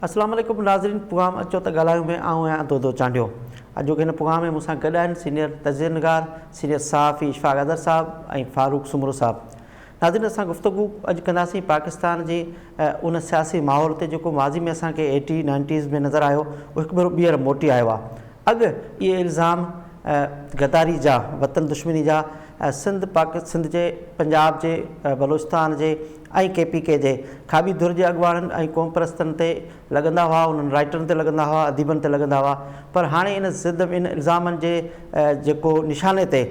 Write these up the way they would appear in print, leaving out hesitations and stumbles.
اسلام عليڪم ناظرين پروگرام اچو ته ڳالهايون ۾ آئون آهيان دودو چانڊيو اڄوڪي هن پروگرام ۾ مون سان گڏ آهن سينيئر تجزيه نگار سينيئر صحافي اشفاق اظهر صاحب ۽ فاروق سومرو صاحب ناظرين اسان گفتگو اڄ ڪنداسين پاڪستان جي ان سياسي ماحول تي جيڪو ماضي ۾ اسان کي ايٽي نائنٽيز ۾ نظر آيو اهو هڪ ڀيرو ٻيهر موٽي آيو آهي اڳ اهي الزام غداري جا وطن دشمني جا سنڌ پاڪ سنڌ جي پنجاب جي بلوچستان جي ۽ ڪي پي ڪي جي کاٻي ڌر جي اڳواڻن ۽ قومپرستن تي لڳندا هئا، انهن رائٽرن تي لڳندا هئا، اديبن تي لڳندا هئا پر هاڻي ان ضد ان الزامن جي جيڪو نشاني تي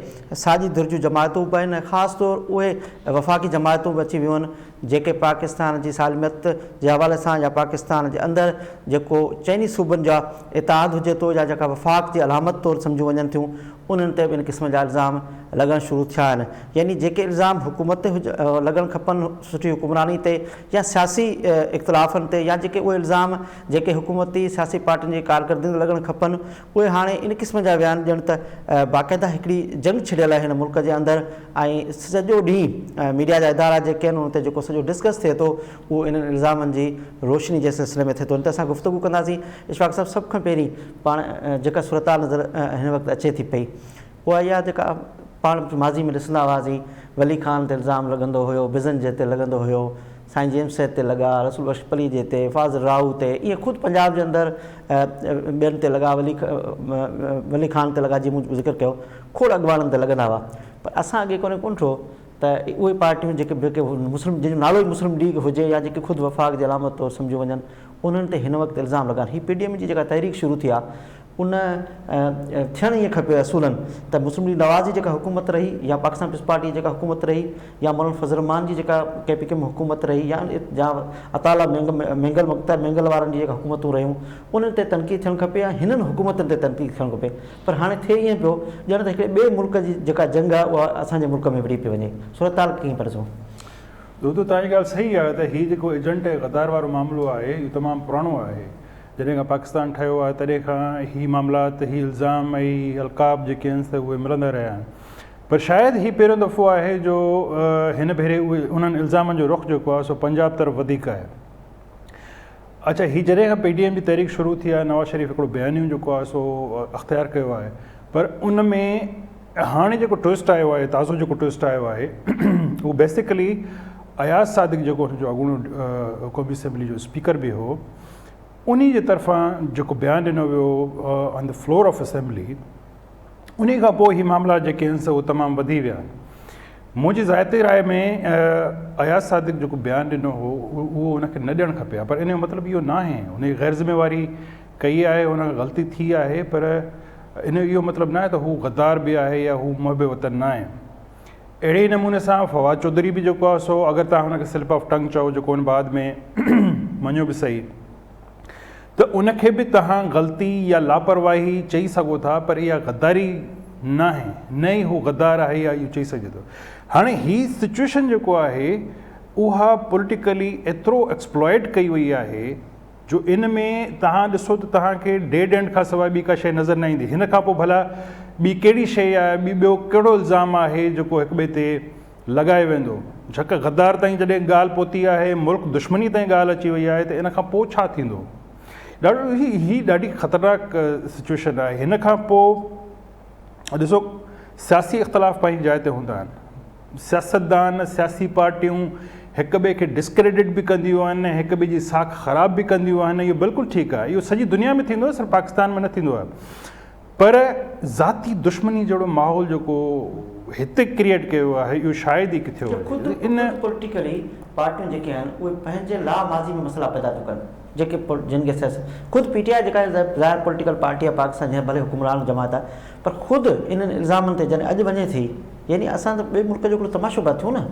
ساڄي ڌر جون جماعتون به آهن ۽ خاص طور اهي وفاقي جماعتون به اچي ويون آهن جيڪي پاڪستان جي سالميت جي حوالي سان يا پاڪستان جي اندر جيڪو چئني صوبن جا اتحاد هجي ٿو يا جيڪا وفاق جي علامت طور سمجهيون وڃن ٿيون انهن تي به ان قسم جا الزام لڳڻ شروع ٿيا آهن يعني جيڪي الزام حڪومت تي لڳڻ کپن سٺي حڪمراني تي يا سياسي اختلافن تي يا جيڪي اهي الزام جيڪي حڪومتي سياسي پارٽين جي ڪارڪردگي تي لڳڻ کپن اهي هاڻي ان قسم جا ويا آهن ڄڻ ته باقاعده هڪڙي جنگ ڇڙيل آهي هن ملڪ جي اندر ۽ سڄو ڏينهن ميڊيا جا ادارا جيڪي آهن ان تي جيڪو سڄو ڊسڪس ٿئي ٿو اهو انهن الزامن جي روشني جي سلسلي ۾ ٿئي ٿو ان تي اسان گفتگو ڪنداسين اشفاق صاحب سڀ کان پهرين پاڻ جيڪا صورتحال نظر هن وقت اچي ٿي پئي اها اها جيڪا پاڻ ماضي ۾ ڏسندا هئاسين ولي خان تي الزام لڳندو هيو بزنجي تي لڳندو هيو سائين جيمس سيد تي لڳا رسول بخش پليجي تي فاضل راهو تي ائين خود پنجاب جي اندر ٻين تي لڳا ولي ولي خان تي لڳا جيئن مون ذڪر ڪيو کوڙ اڳواڻن تي لڳندا هئا پر اسان اڳي ڪونهي ڪونه ڏٺو ته اهي پارٽيون جيڪي جيڪي مسلم جن جو نالو ئي مسلم ليگ هجي يا جيڪي خود وفاق جي علامت طور سمجهيون وڃن انهن تي هن وقت الزام لڳا آهن. هي پي ڊي ايم جي جيڪا تحريڪ شروع ٿي آهي ان ٿيڻ ائين کپي اصولن ته مسلم ليگ نواز جي جيڪا حڪومت رهي يا پاڪستان پيپلز پارٽي جي جيڪا حڪومت رهي يا مولانا فضل الرحمان جي جيڪا ڪي پي ڪي ۾ حڪومت رهي يا يا عطاء الله مينگل مختار مينگل وارن جي جيڪا حڪومتون رهيون انهن تي تنقيد ٿيڻ کپي يا هنن حڪومتن تي تنقيد ٿيڻ کپي پر هاڻي ٿئي ائين پيو ڄڻ ته هڪڙي ٻئي ملڪ جي جيڪا جنگ آهي اها اسان جي ملڪ ۾ وڙهي پئي وڃي. صورتحال ڪيئن پيا ڏسو؟ دوستو توهان جي ڳالهه صحيح آهي ته هي جيڪو ايجنٽ ۽ غدار وارو معاملو آهي اهو تمام پراڻو آهي. جڏهن کان پاڪستان ٺهيو آهي تڏهن کان هي معاملات هي الزام ۽ هي القاب جيڪي آهن سي اهي ملندا رهيا آهن پر شايد هي پهريون دفعو آهي جو هن ڀيري اهي انهن الزامن جو رخ جيڪو آهي سو پنجاب طرف وڌيڪ آهي. اڇا هي جڏهن کان پي ڊي ايم جي تحريڪ شروع ٿي آهي نواز شريف هڪڙو بيانيو جيڪو آهي سو اختيار ڪيو آهي پر ان ۾ هاڻي جيڪو ٽوئسٽ آيو آهي تازو جيڪو ٽوئسٽ آيو آهي اهو بيسڪلي اياز صادق جيڪو هن جو اڳوڻو قومي اسيمبلي جو اسپيڪر به هو انهي جي طرفان جيڪو بيان ڏنو ويو on the floor of assembly انهي کان پوء هي معاملا جيڪي آهن سو تمام وڌي ويا آهن منهنجي ذاتي راء ۾ اياز صادق جيڪو بيان ڏنو هو اهو ان کي نه ڏيڻ کپي ها پر ان جو مطلب اهو ناهي ان جي غير ذميواري ڪئي آهي ان کان غلطي ٿي آهي پر ان جو اهو مطلب ناهي ته هو غدار به آهي يا هو محب وطن ناهي اهڙي ئي نموني سان فواد چوڌري به جيڪو آهي سو اگر تان هن کي سلپ آف ٽنگ چئو جيڪو هن بعد ۾ مڃيو به صحيح ته ان کي به توهان غلطي يا لاپرواهي چئي سگهو ٿا پر اها غداري ناهي نه ئي هو غدار آهي يا اهو چئي سگهجي ٿو. هاڻي هي سچويشن جيڪو آهي اها پوليٽيڪلي ايترو ايڪسپلائيٽ ڪئي وئي آهي جو ان ۾ توهان ڏسو ته توهان کي ڊيڊ اينڊ کان سواء ٻي ڪا شيء نظر نه ايندي. هن کان پوء ڀلا ٻي ڪهڙي شيء آهي ٻي ٻيو ڪهڙو الزام آهي جيڪو هڪ ٻئي تي لڳايو ويندو. جھڪ غدار تائين جڏهن ڳالهه پهتي آهي، ملڪ دشمني تائين ڳالهه اچي وئي آهي ته ان کان پوء ڇا ٿيندو؟ ڏاڍو هي هي ڏاڍي خطرناڪ سچويشن آهي. هن کان پوء ڏسو سياسي اختلاف پنهنجي جاء تي هوندا آهن. سياستدان، سياسي پارٽيون هڪ ٻئي کي ڊسڪريڊٽ به ڪنديون آهن ۽ هڪ ٻئي جي ساک خراب به ڪنديون آهن. اهو بلڪل ٺيڪ آهي. اهو سڄي دنيا ۾ ٿيندو آهي، صرف پاڪستان ۾ نه ٿيندو آهي. پر ذاتي دشمني جهڙو ماحول جيڪو هتي ڪريئيٽ ڪيو ويو آهي اهو شايد ئي ڪٿي جو خود هجي. ان خود پوليٽيڪلي پارٽيون جيڪي آهن اهي پنهنجي لا ماضي ۾ مسئلا پيدا ٿيون ڪن جيڪي جن کي سياسي خود پي ٽي آء جيڪا ظاهر پوليٽيڪل پارٽي آهي پاڪستان جي ڀلي حڪمران جماعت آهي پر خود انهن الزامن تي جڏهن اڄ وڃي ٿي يعني اسان ته ٻئي ملڪ جو هڪڙو تماشو پيا ٿيون نه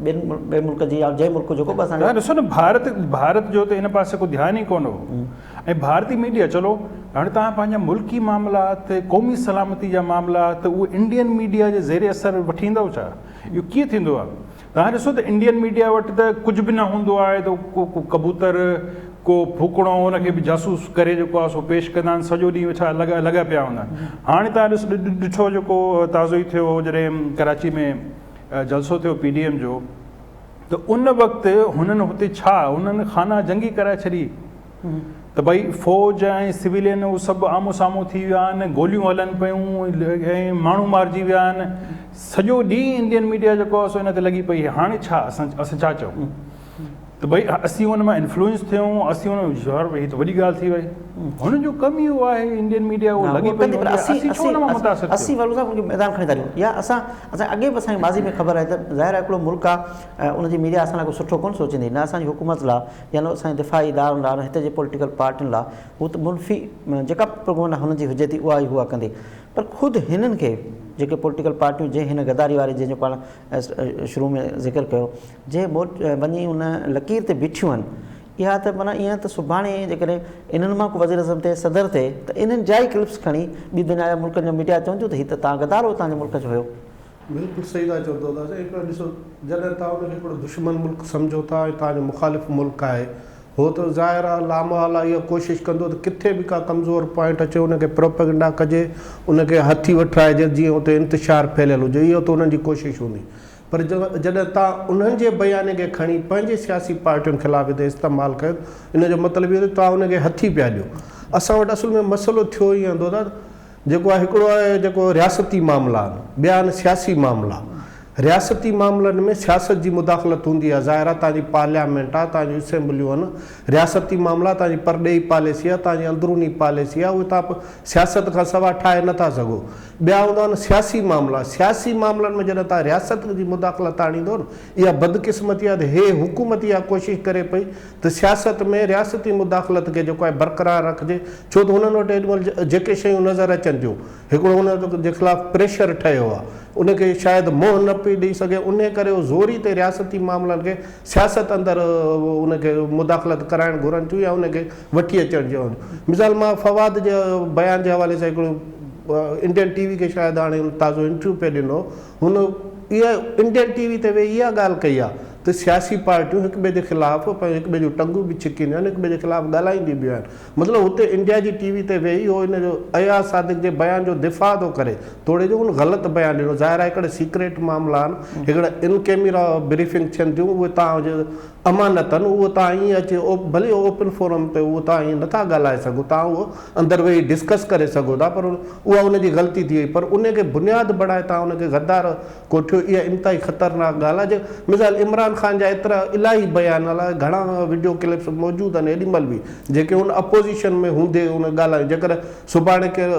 ٻين ٻئي ملڪ جي يا جنهن ملڪ جو جيڪو به اسان جو ڏسو نه ڀارت ڀارت جو ته ان پاسي ڪو ڌيان ئي ڪونه هو ۽ ڀارتي ميڊيا چلو هاڻي توهان پنهنجا ملڪي معاملا ته قومي سلامتي جا معاملا ته اهي انڊين ميڊيا جي زير اثر وٺي ايندؤ ڇا اهو ڪيئن ٿيندو آهي توهان ڏسو ته انڊين ميڊيا وٽ ته ڪجهه به نه هوندو آهي ته ڪو ڪو ڪبوتر ڪو ڦوڪڻو ان کي به جاسوس ڪري جيڪو آهي سو پيش ڪندا آهن سڄو ڏينهن ويٺا لڳا لڳا پيا هوندا آهن هاڻي توهان ڏس ڏٺو جيڪو تازو ئي ٿيو هو جڏهن ڪراچي ۾ جلسو ٿيو پي ڊي ايم جو ته ان وقت هنن هتي ڇا هنن خانه جنگي ڪرائي ڇڏي. ته ڀئي فوج ۽ سويلين اهو سڀ آمهون سامهون ٿي ويا آهن، گوليون هلن پيون ۽ ماڻهو مارجي ويا آهن، سڄو ڏينهن انڊين ميڊيا جيڪو آهي سو ان تي لڳي پئي آهي. هاڻي ڇا اسان اسان ڇا چئون ته ڀئي اسين ان مان انفلوئنس ٿيون، اسين ان يار هي ته وڏي ڳالهه ٿي وئي. هنن جو ڪم ئي اهو آهي انڊين ميڊيا اهو لڳي پئي هوندي آهي، اسين ڇو ان مان متاثر ٿيون؟ اسين فاروق صاحب ان کي ميدان کڻي ٿا ڏيون يا اسان اسان اڳي به اسان کي ماضي ۾ خبر آهي ته ظاهر آهي هڪڙو ملڪ آهي ان جي ميڊيا اسان لاء ڪو سٺو ڪونه سوچيندي نه اسان جي حڪومت لاء يا نه اسان جي دفاعي ادارن لاء نه هتي جي پوليٽيڪل پارٽين لاء هو ته منفي جيڪا پروپيگنڊا هنن جي هجي ٿي اها ئي هو ڪندي پر خود هنن کي جيڪي پوليٽيڪل پارٽيون جنهن هن غداري واري جنهن جو پاڻ شروع ۾ ذڪر ڪيو جنهن وڃي ان لڪير تي بيٺيون آهن اها ته معنيٰ ائين ته سڀاڻي جيڪڏهن انهن مان ڪو وزيراعظم ٿئي صدر ٿئي ته انهن جا ئي ڪلپس کڻي ٻي دنيا جا ملڪن جا ميڊيا چونديون ته هي ته تان غدار هو تان جي ملڪ جو هيو. بلڪل صحيح ٿا چئو دودا سائين هڪڙو ڏسو جڏهن توهان ان کي هڪڙو دشمن ملڪ سمجهو ٿا ۽ توهان جو مخالف ملڪ آهي هو ته ظاهر آهي لامحاله اها ڪوشش ڪندو ته ڪٿي به ڪا ڪمزور پوائنٽ اچي ان کي پروپيگنڊا ڪجي ان کي هٿي وٺرائجي جيئن اتي انتشار ڦهليل هجي اهو ته انهن جي ڪوشش هوندي پر جڏهن توهان انهن جي بياني کي کڻي پنهنجي سياسي پارٽين خلاف هتي استعمال ڪيو ان جو مطلب اهو ته توهان ان کي هٿي پيا ڏيو اسان وٽ اصل ۾ مسئلو ٿيو ائين دودا جيڪو آهي هڪڙو آهي جيڪو رياستي معاملا آهن ٻيا آهن سياسي معاملا. رياستي معاملن ۾ سياست جي مداخلت هوندي آهي ظاهر آهي توهان جي پارليامينٽ آهي توهان جون اسيمبليون آهن رياستي معاملا توهان جي پرڏيهي پاليسي آهي توهان جي اندروني پاليسي آهي اهي توهان سياست کان سوا ٺاهي نه ٿا سگهو ٻيا هوندا آهن سياسي معاملا سياسي معاملن ۾ جڏهن توهان رياست جي مداخلت آڻيندو نه اها بدقسمتي آهي ته هي حڪومت اها ڪوشش ڪري پئي ته سياست ۾ رياستي مداخلت کي جيڪو آهي برقرار رکجي ڇو ته هنن وٽ هيڏي مهل جيڪي شيون نظر اچن ٿيون هڪڙو هن جي خلاف پريشر ٺهيو آهي ان کي شايد منهن نه پئي ڏئي سگهي انهي ڪري هو زوري تي رياستي معاملن کي سياست اندر ان کي مداخلت ڪرائڻ گهرن ٿيون يا ان کي وٺي اچڻ چاهن ٿيون مثال مان فواد جي بيان جي حوالي سان هڪڙو انڊين ٽي وي کي شايد هاڻي تازو انٽرويو پئي ڏنو هن اها انڊين ٽي وي تي ويهي اها ڳالهه ڪئي آهي ته سياسي پارٽيون هڪ ٻئي جي خلاف پنهنجو هڪ ٻئي جون ٽنگون به ڇڪينديون آهن هڪ ٻئي جي خلاف ڳالهائينديون به آهن مطلب هتي انڊيا جي ٽي وي تي ويهي هو ان جو اياز صادق جي بيان جو دفاع ٿو ڪري توڙي جو هن غلط بيان ڏنو ظاهر آهي هڪڙا سيڪريٽ معاملا آهن هڪڙا ان ڪيميرا بريفنگ ٿين ٿيون اهي توهان جي امانت آهن اهو توهان ائين اچي ڀلي اوپن فورم تي اهو توهان ائين نٿا ڳالهائي سگهو توهان اهو اندر ويهي ڊسڪس ڪري سگهو ٿا پر اها ان جي غلطي ٿي وئي پر ان کي بنياد بڻائي توهان ان کي غدار ڪوٺيو اها انتهائي خطرناڪ ڳالهه آهي جي مثال عمران خان جا ايترا الاهي بيان الاهي گهڻا وڊيو ڪلپس موجود آهن ايڏي مهل به جيڪي هن اپوزيشن ۾ هوندي ان ڳالهايون جيڪڏهن سڀاڻي ڪير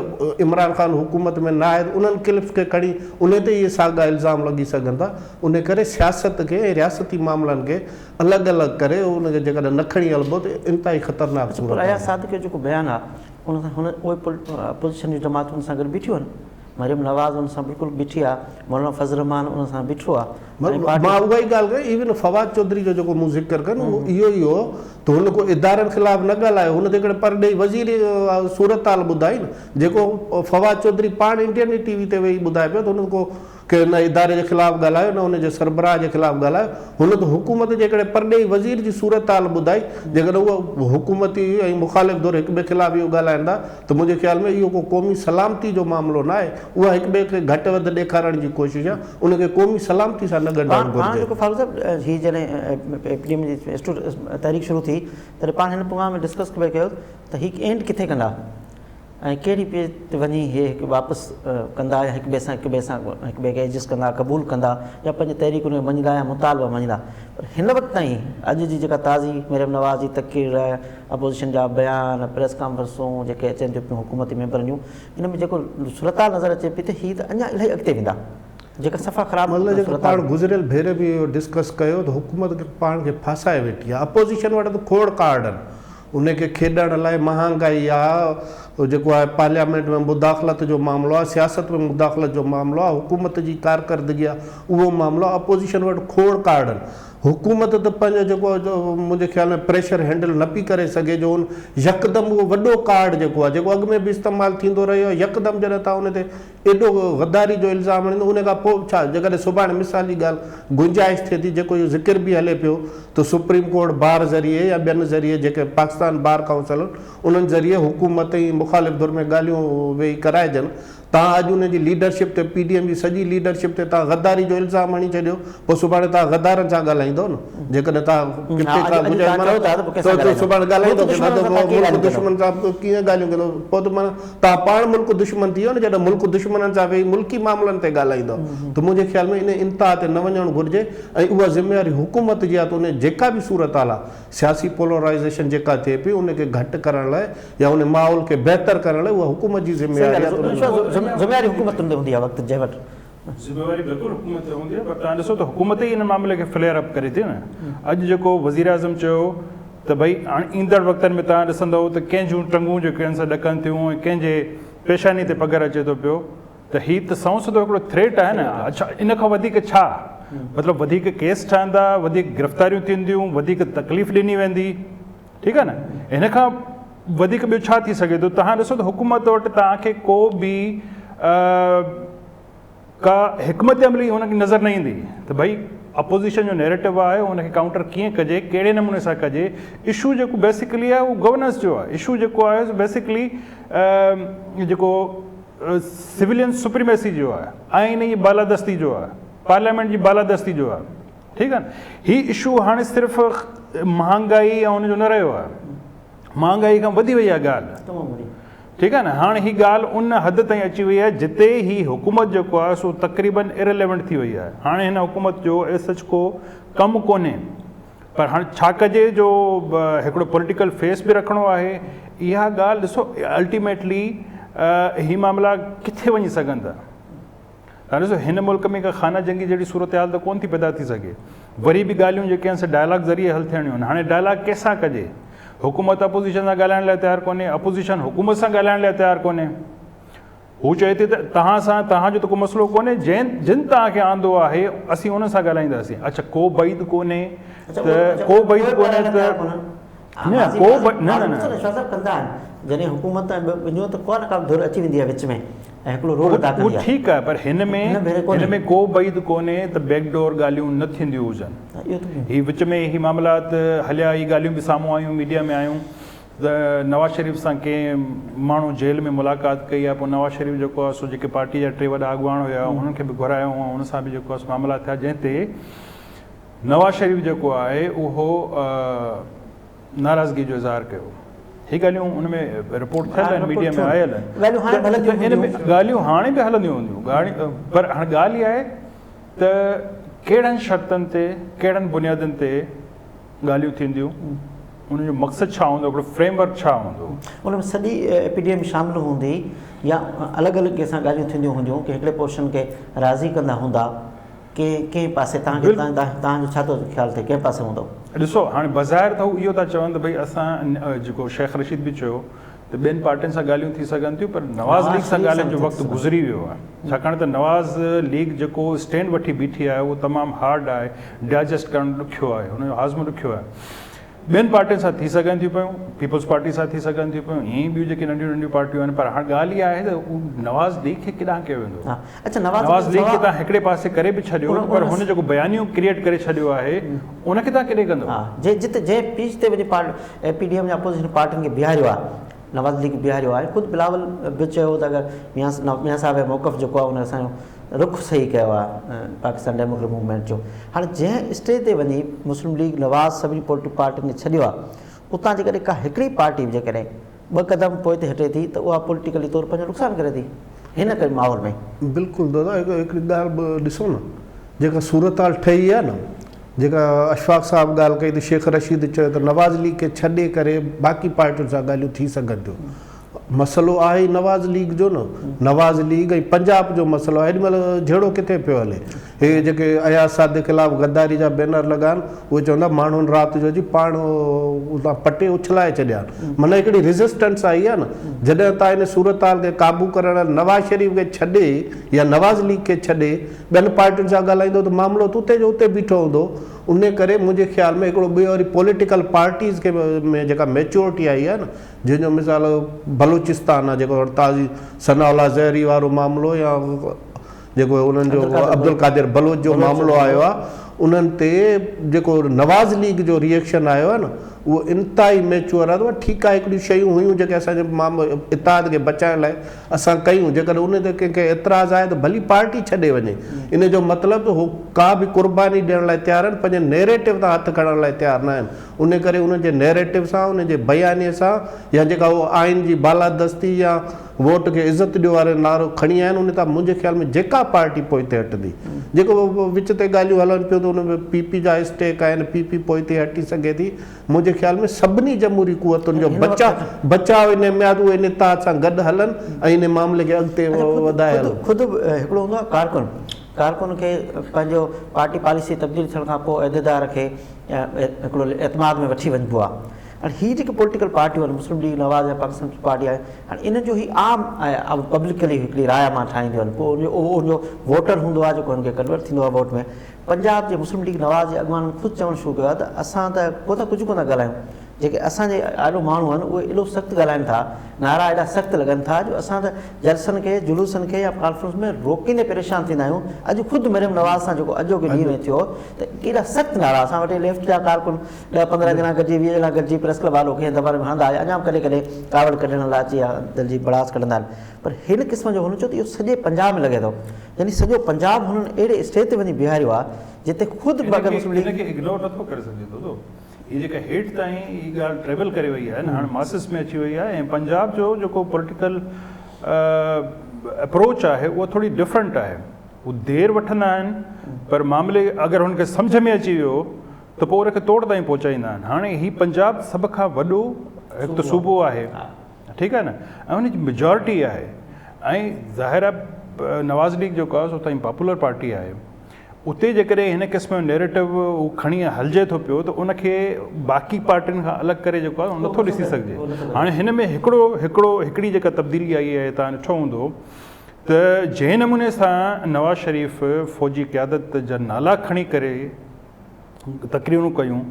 عمران خان حڪومت ۾ نه آهي ته انهن ڪلپس کي کڻي ان تي اهي ساڳا الزام لڳي سگهن ٿا ان ڪري سياست کي ۽ رياستي معاملن کي الڳ الڳ ڪري ان کي جيڪڏهن نه کڻي هلبو ته انتهائي خطرناڪ اڇا پر صورت اياز آهي. صادق جو جيڪو بيان آ ان سان هن اهي اپوزيشن جون جماعتون ان سان گڏ بيٺيون آهن مريم نواز ان سان بلڪل بيٺي آ مولانا فضل الرحمان ان سان بيٺو آ ۽ مان پارٽي اها ئي ڳالهه ڪئي ايون فواد چوڌري جو جيڪو مون ذڪر ڪيو نه اهو اهو ئي هو ته هن ڪو ادارن خلاف نه ڳالهايو هن ته هڪڙي پرڏيهي وزير صورتحال ٻڌائي نه جيڪو فواد چوڌري پاڻ انڊين ٽي وي تي ويهي ٻڌائي پيو ته هن ڪو ڪنهن نه اداري جي خلاف ڳالهايو نه ان جي سربراهه جي خلاف ڳالهايو، هن ته حڪومت جي هڪڙي پرڏيهي وزير جي صورتحال ٻڌائي، جيڪڏهن اهو حڪومتي ۽ مخالف ڌر هڪ ٻئي خلاف اهو ڳالهائين ٿا ته منهنجي خيال ۾ اهو ڪو قومي سلامتي جو معاملو نه آهي، اها هڪ ٻئي کي گهٽ وڌ ڏيکارڻ جي ڪوشش آهي، ان کي قومي سلامتي سان نه ڳنڍڻ پاڻ پاڻ گهرجي. جيڪو فاروق صاحب هي جڏهن پي ڊي ايم جي تحريڪ شروع ٿي تڏهن پاڻ هن پروگرام ۾ ڊسڪس پئي ڪيو ته هي اينڊ ڪٿي ڪندا؟ ۽ ڪهڙي پيج تي وڃي هي هڪ واپس ڪندا يا هڪ ٻئي سان هڪ ٻئي سان هڪ ٻئي کي ايڊجسٽ ڪندا قبول ڪندا يا پنهنجي تحريڪن کي مڃيندا يا مطالبا مڃيندا پر هن وقت تائين اڄ جي جيڪا تازي مريم نواز جي تقرير اپوزيشن جا بيان پريس ڪانفرنسون جيڪي اچن ٿيون پيون حڪومتي ميمبرن جون ان ۾ جيڪو صورتحال نظر اچي پئي ته هي ته اڃا الاهي اڳتي ويندا جيڪا صفا خراب مطلب جيڪو صورتحال پاڻ گذريل ڀيري به اهو ڊسڪس ڪيو ته حڪومت پاڻ کي ڦاسائي ويٺي آهي اپوزيشن وٽ ته کوڙ ڪارڊ آهن ان کي کيڏڻ لاء مهانگائي آ، جيڪو آهي پارليامينٽ ۾ مداخلت جو معاملو آ، سياست ۾ مداخلت جو معاملو آ، حڪومت جي ڪارڪردگي آ، اهو معاملو آ، اپوزيشن وٽ کوڙ ڪارڊ آهن. حڪومت ته پنهنجو جيڪو منهنجي خيال ۾ پريشر هينڊل نه پئي ڪري سگهي جو ان يڪدم اهو وڏو ڪارڊ جيڪو آ، جيڪو اڳ ۾ به استعمال ٿيندو رهيو آ، يڪدم جڏهن توهان ان تي ايڏو غداري جو الزام هڻندو ان کان پوء ڇا جيڪڏهن سڀاڻي مثال جي ڳالهه گنجائش ٿئي ٿي جيڪو اهو ذڪر به هلي پيو ته سپريم ڪورٽ بار ذريعي يا ٻين ذريعي جيڪي پاڪستان بار ڪائونسل انهن ذريعي حڪومت ۽ مخالف ڌر ۾ ڳالهيون ويهي ڪرائجن توهان اڄ ان جي ليڊرشپ تي پي ڊي ايم جي سڄي ليڊرشپ تي توهان غداري جو الزام هڻي ڇڏيو پوء سڀاڻي توهان غدارن سان ڳالهائيندو نه جيڪڏهن توهان ڪٿي کان گذريل معنيٰ ته سڀاڻي ڳالهائيندو ڪنهن سان ته پوء ملڪ دشمن سان ڪيئن ڳالهيون ڪندو پوء ته معنيٰ توهان پاڻ ملڪ دشمن ٿي ويو نه جڏهن ملڪ دشمنن سان ويهي ملڪي معاملن تي ڳالهائيندو ته منهنجي خيال ۾ ان انتها تي نه وڃڻ گهرجي ۽ اها ذميواري حڪومت جي آهي ته ان جيڪا به صورتحال آهي سياسي پولرائيزيشن جيڪا ٿئي پئي ان کي گهٽ ڪرڻ لاء يا ان ماحول کي بهتر ڪرڻ لاء اها حڪومت جي ذميواري آهي ته ان ۾ ذميواري حڪومت تي هوندي آهي وقت جنهن وٽ. ذميواري بلڪل حڪومت تي هوندي آهي پر توهان ڏسو ته حڪومت ئي ان معاملي کي فليئر اپ ڪري ٿي نه اڄ جيڪو وزيراعظم چيو ته ڀئي هاڻي ايندڙ وقتن ۾ توهان ڏسندؤ ته ڪنهن جون ٽنگون جيڪي آهن سي ڏڪن ٿيون ۽ ڪنهن جي پيشاني تي پگهر اچي ٿو پيو ته هي ته سنئون سڌو هڪڙو ٿريٽ آهي نه اڇا ان کان وڌيڪ ڇا مطلب وڌيڪ ڪيس ٺهندا وڌيڪ گرفتاريون ٿينديون وڌيڪ تڪليف ڏني ويندي ٺيڪ آهي نه هن کان وڌيڪ ٻيو ڇا ٿي سگهي ٿو تهان ڏسو ته حڪومت وٽ توهان کي ڪو به ڪا حڪمت عملي هن کي نظر نه ايندي ته ڀئي اپوزيشن جو نيريٽو آهي ان کي ڪائونٽر ڪيئن ڪجي ڪهڙي نموني سان ڪجي اشو جيڪو بيسڪلي آهي اهو گورننس جو آهي اشو جيڪو آهي بيسڪلي جيڪو سويلين سپريميسي جو آهي آئين جي بالادستي جو آهي پارليامينٽ جي بالادستي جو آهي ٺيڪ آهي هي اشو هاڻي صرف مهانگائي ۽ ان جو نه رهيو آهي مهانگائي کان وڌي وئي آهي ڳالهه ٺيڪ آهي نه هاڻي هي ڳالهه ان حد تائين اچي وئي آهي جتي هي حڪومت جيڪو آهي سو تقريبن اريليونٽ ٿي وئي آهي هاڻي هن حڪومت جو ايس ايچ ڪو ڪم ڪونهي پر هاڻ ڇا ڪجي جو هڪڙو پوليٽيڪل فيس به رکڻو آهي اها ڳالهه ڏسو الٽيميٽلي هي معاملا ڪٿي وڃي سگهن ٿا تان ڏسو هن ملڪ ۾ ڪا خانه جنگي جهڙي صورتحال ته ڪون ٿي پيدا ٿي سگهي وري به ڳالهيون جيڪي آهن سي ڊائلاگ ذريعي حل ٿيڻيون آهن هاڻي ڊائلاگ ڪنهن سان ڪجي حڪومت اپوزيشن سان ڳالهائڻ لاء تيار ڪونهي اپوزيشن حڪومت سان ڳالهائڻ لاء تيار ڪونهي هو چئي ٿي ته توهان سان توهان جو ته ڪو مسئلو ڪونهي، جنهن جن توهان کي آندو آهي اسين انهن سان ڳالهائينداسين. اڇا ڪو بعيد ڪونهي ته ڪو بعيد ڪونهي ته نه ڪو نه نه نه شاهه صاحب ڪندا آهن جڏهن حڪومت ۽ ٻنهي ته ڪا نه ڪا ڌر اچي ويندي آهي وچ ۾ ۽ هڪڙو رول ادا ڪندي آهي. ٺيڪ آهي پر هن ۾ هن ۾ ڪو بعيد ڪونهي ته بيڪ ڊور ڳالهيون نه ٿينديون هجن. هي وچ ۾ هي معاملات هليا هي ڳالهيون به سامهون آيون ميڊيا ۾ آيون ته نواز شريف سان ڪنهن ماڻهو جيل ۾ ملاقات ڪئي آهي پوء نواز شريف جيڪو آهي سو جيڪي پارٽي جا ٽي وڏا اڳواڻ هيا انهن کي به گهرايو هو ان سان به جيڪو آهي سو معاملا ٿيا جنهن تي نواز شريف جيڪو آهي اهو ناراضگي جو اظهار ڪيو هي ڳالهيون ان ۾ رپورٽ ٿيل آهن ميڊيا ۾ آيل آهن ان ۾ ڳالهيون هاڻي به هلنديون هونديون پر هاڻي ڳالهه اها آهي ته ڪهڙن شرطن تي ڪهڙن بنيادن تي ڳالهيون ٿينديون ان جو مقصد ڇا هوندو هڪڙو فريم ورڪ ڇا هوندو. ان ۾ سڄي اي پي ڊي ايم شامل هوندي يا الڳ الڳ ڪنهن سان ڳالهيون ٿينديون هونديون ڪي هڪڙي پورشن کي راضي ڪندا هوندا ڪي ڪنهن پاسي توهان کي توهان جو ڇا ٿو خيال ٿئي ڪنهن پاسي هوندو. ڏسو هاڻي بظاهر ته هو اهو ٿا چون ته ڀئي اسان جيڪو شيخ رشيد به چيو ته ٻين پارٽين سان ڳالهيون ٿي سگهن ٿيون پر نواز ليگ سان ڳالهين جو وقت گذري ويو آهي ڇاڪاڻ ته نواز ليگ جيڪو اسٽينڊ وٺي بيٺي آهي اهو تمام هارڊ آهي ڊائجسٽ ڪرڻ ڏکيو آهي ان جو هاضمو ڏکيو آهي ٻين پارٽين سان ٿي سگهن ٿيون پيون پيپلز پارٽي سان ٿي سگهن ٿيون پيون ائين ئي ٻيون جيڪي ننڍيون ننڍيون پارٽيون آهن پر هاڻ ڳالهه اها آهي ته هو نواز ليگ کي ڪيڏانهن ڪيو ويندو نواز ليگ کي تان هڪڙي پاسي ڪري به ڇڏيو پر هن جيڪو بيانيو ڪريئيٽ ڪري ڇڏيو آهي ان کي تان ڪيڏي ڪندو جتي جنهن پيچ تي وڃي اي پي ڊي ايم يا اپوزيشن پارٽين کي بيهاريو آهي، نواز ليگ بيهاريو آهي، خود بلاول به چيو ته اگر ميان صاحب جو موقف جيڪو آهي ان اسان جو رخ صحيح ڪيو آهي پاڪستان ڊيموڪريٽڪ موومينٽ جو. هاڻي جنهن اسٽيج تي وڃي مسلم ليگ نواز سڀني پوليٽيڪل پارٽين کي ڇڏيو آهي اتان جيڪڏهن ڪا هڪڙي پارٽي به جيڪڏهن ٻه قدم پوئتي هٽي ٿي ته اها پوليٽيڪلي طور پنهنجو نقصان ڪري ٿي هن ماحول ۾. بلڪل دادا هڪڙي ڳالهه به ڏسو نه جيڪا صورتحال ٺهي آهي نه جيڪا اشفاق صاحب ڳالهه ڪئي ته شيخ رشيد چيو ته نواز ليگ کي ڇڏي ڪري باقي پارٽين سان ڳالهيون ٿي سگهن ٿيون. مسئلو آهي ئي نواز ليگ جو نه، نواز ليگ ۽ پنجاب جو مسئلو آهي. هيڏي مهل جهيڙو ڪٿي پيو هلي؟ هي جيڪي اياز صادق خلاف غداري جا بينر لڳا آهن، اهي چون ٿا ماڻهن رات جو اچي پاڻ اتان پٽي اڇلائي ڇڏيا آهن. معنيٰ هڪڙي ريزسٽنس آئي آهي نه، جڏهن تان ان صورتحال کي قابو ڪرڻ لاء نواز شريف کي ڇڏي يا نواز ليگ کي ڇڏي ٻين پارٽين سان ڳالهائيندو ته معاملو ته اتي جو اتي بيٺو هوندو. انهي ڪري منهنجي خيال ۾ هڪڙو ٻيو وري پوليٽيڪل پارٽيز کي ۾ جيڪا ميچورٽي آئي آهي نه جنهن جو مثال بلوچستان آهي جيڪو تازي ثناء الله زهري وارو معاملو يا جيڪو انهن جو عبدالقادر بلوچ جو معاملو آيو آهي انهن تي جيڪو نواز ليگ جو ري ايڪشن آيو آهي نه اهو انتهائي ميچوئر آهي ته ٺيڪ آهي هڪڙيون شيون هيون جيڪي اسان جي مام اتحاد کي بچائڻ لاء اسان ڪيون جيڪڏهن ان تي ڪنهن کي اعتراض آهي ته ڀلي پارٽي ڇڏي وڃي ان جو مطلب ته هو ڪا به قرباني ڏيڻ لاء تيار آهن پنهنجي نيريٽو تان هٿ کڻڻ لاء تيار نه آهن ان ڪري انهن جي نيريٽو سان انهن جي بيانيي سان يا جيڪا هو آئين جي بالادستي يا ووٽ کي عزت ڏيو وارو نعرو کڻي آيا آهن ان تان منهنجي خيال ۾ جيڪا پارٽي پوئتي هٽندي جيڪو وچ تي ڳالهيون هلن پيون ته ان ۾ پي پي جا اسٽيڪ آهن پي پي پوئتي هٽي سگهي ٿي منهنجي خيال ۾ سڀني جمهوري قوتن جو بچاء بچاء ان ۾ آهي ته اهي ان اتحاد سان گڏ هلن ۽ ان معاملي کي اڳتي وڌائي هلن. خود هڪڙو هوندو آهي ڪارڪن ڪارڪن کي پنهنجو پارٽي پاليسي تبديل ٿيڻ کان پوء عهديدار کي هڪڙو اعتماد ۾ وٺي وڃبو آهي هاڻي هي جيڪي پوليٽيڪل پارٽيون آهن مسلم ليگ نواز يا پاڪستان پيپلز پارٽي آهي هاڻي انهن جو هي عام پبلڪلي هڪڙي راء مان ٺاهينديون آهن پوء ان جو ووٽر هوندو آهي جيڪو هن کي ڪنورٽ ٿيندو آهي ووٽ ۾ پنجاب جي مسلم ليگ نواز جي اڳواڻن خود چوڻ شروع ڪيو آهي ته اسان ته ڪو ته ڪجهه ڪونه ڳالهايون جيڪي اسان جي آڏو ماڻهو آهن اهي ايڏو سخت ڳالهائن ٿا نعرا ايڏا سخت لڳن ٿا جو اسان ته جلسن کي جلوسن کي يا ڪانفرنس ۾ روڪيندي پريشان ٿيندا آهيون اڄ خود مريم نواز سان جيڪو اڄوڪي ڏينهن ۾ ٿيو ته ڪيڏا سخت نعرا اسان وٽ ليفٽ جا ڪارڪن ڏهه پندرهن ڄڻا گڏجي 20 ڄڻا گڏجي پريس ڪلب آڏو ڪنهن دٻاڻ ۾ هڻندا آهن اڃا به ڪڏهن ڪڏهن ڪاوڙ ڪڍڻ لاء اچي دل جي بڙاس ڪڍندا آهن پر هن قسم جو هن چيو ته اهو سڄي پنجاب ۾ لڳي ٿو يعني سڄو پنجاب هنن اهڙي اسٽيج تي وڃي بيهاريو آهي جتي خود به اگر مسلم ليگ ان کي اگنور نٿو ڪري سگهجي ٿو هي جيڪا هيٺ تائين هي ڳالهه ٽريول ڪري وئي آهي نه هاڻ ماسز ۾ اچي وئي آهي ۽ پنجاب جو جيڪو پوليٽيڪل اپروچ آهي اها ٿوري ڊفرنٽ آهي هو دير وٺندا آهن پر معاملي اگر هن کي سمجهه ۾ اچي ويو ته پوء ان کي توڙ تائين پهچائيندا آهن. هاڻي هي پنجاب سڀ کان وڏو هڪ ته صوبو آهي ٺيڪ آهي نه ۽ ان جي ميجارٽي آهي ۽ ظاهر آهي نواز ليگ جيڪو آهي سو تائين پاپولر پارٽي آهي اتي جيڪڏهن هن قسم جو نيريٽو هو کڻي هلجي ٿو پيو ته ان کي باقي پارٽين کان الڳ ڪري جيڪو آهي نٿو ڏسي سگهجي. هاڻي هن ۾ هڪڙو هڪڙو هڪڙي جيڪا تبديلي آئي آهي تان ڏٺو هوندو ته جنهن نموني سان نواز شريف فوجي قيادت جا نالا کڻي ڪري تقريرون ڪيون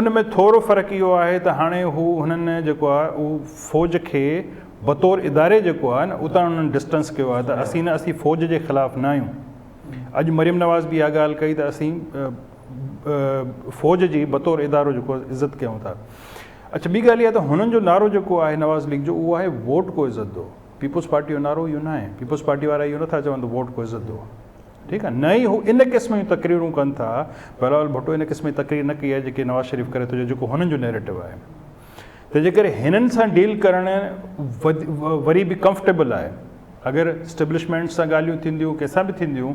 ان ۾ ٿورو فرق اهو آهي ته هاڻي هو هنن جيڪو آهي اهو فوج کي بطور اداري جيڪو آهي نه اتان انهن ڊسٽنس ڪيو آهي ته اسين نه اسين فوج جي خلاف نه آهيون اڄ مريم نواز به اها ڳالهه ڪئي ته اسين فوج جي بطور ادارو جيڪو عزت ڪيون ٿا اڇا ٻي ڳالهه اها ته هنن جو نعرو جيڪو آهي نواز ليگ جو اهو آهي ووٽ ڪو عزت دو پيپلز پارٽي جو نعرو اهو نه آهي پيپلز پارٽي وارا اهو نٿا چون ته ووٽ ڪو عزت دو ٺيڪ آهي نه ئي هو ان قسم جون تقريرون ڪن ٿا بلاول ڀٽو ان قسم جي تقرير نه ڪئي آهي جيڪي نواز شريف ڪري ٿو جيڪو هنن جو نيريٽو آهي تنهن جي ڪري هنن سان ڊيل ڪرڻ وري به ڪمفرٽيبل آهي اگر اسٽيبلشمينٽ سان ڳالهيون ٿينديون ڪنهن سان به ٿينديون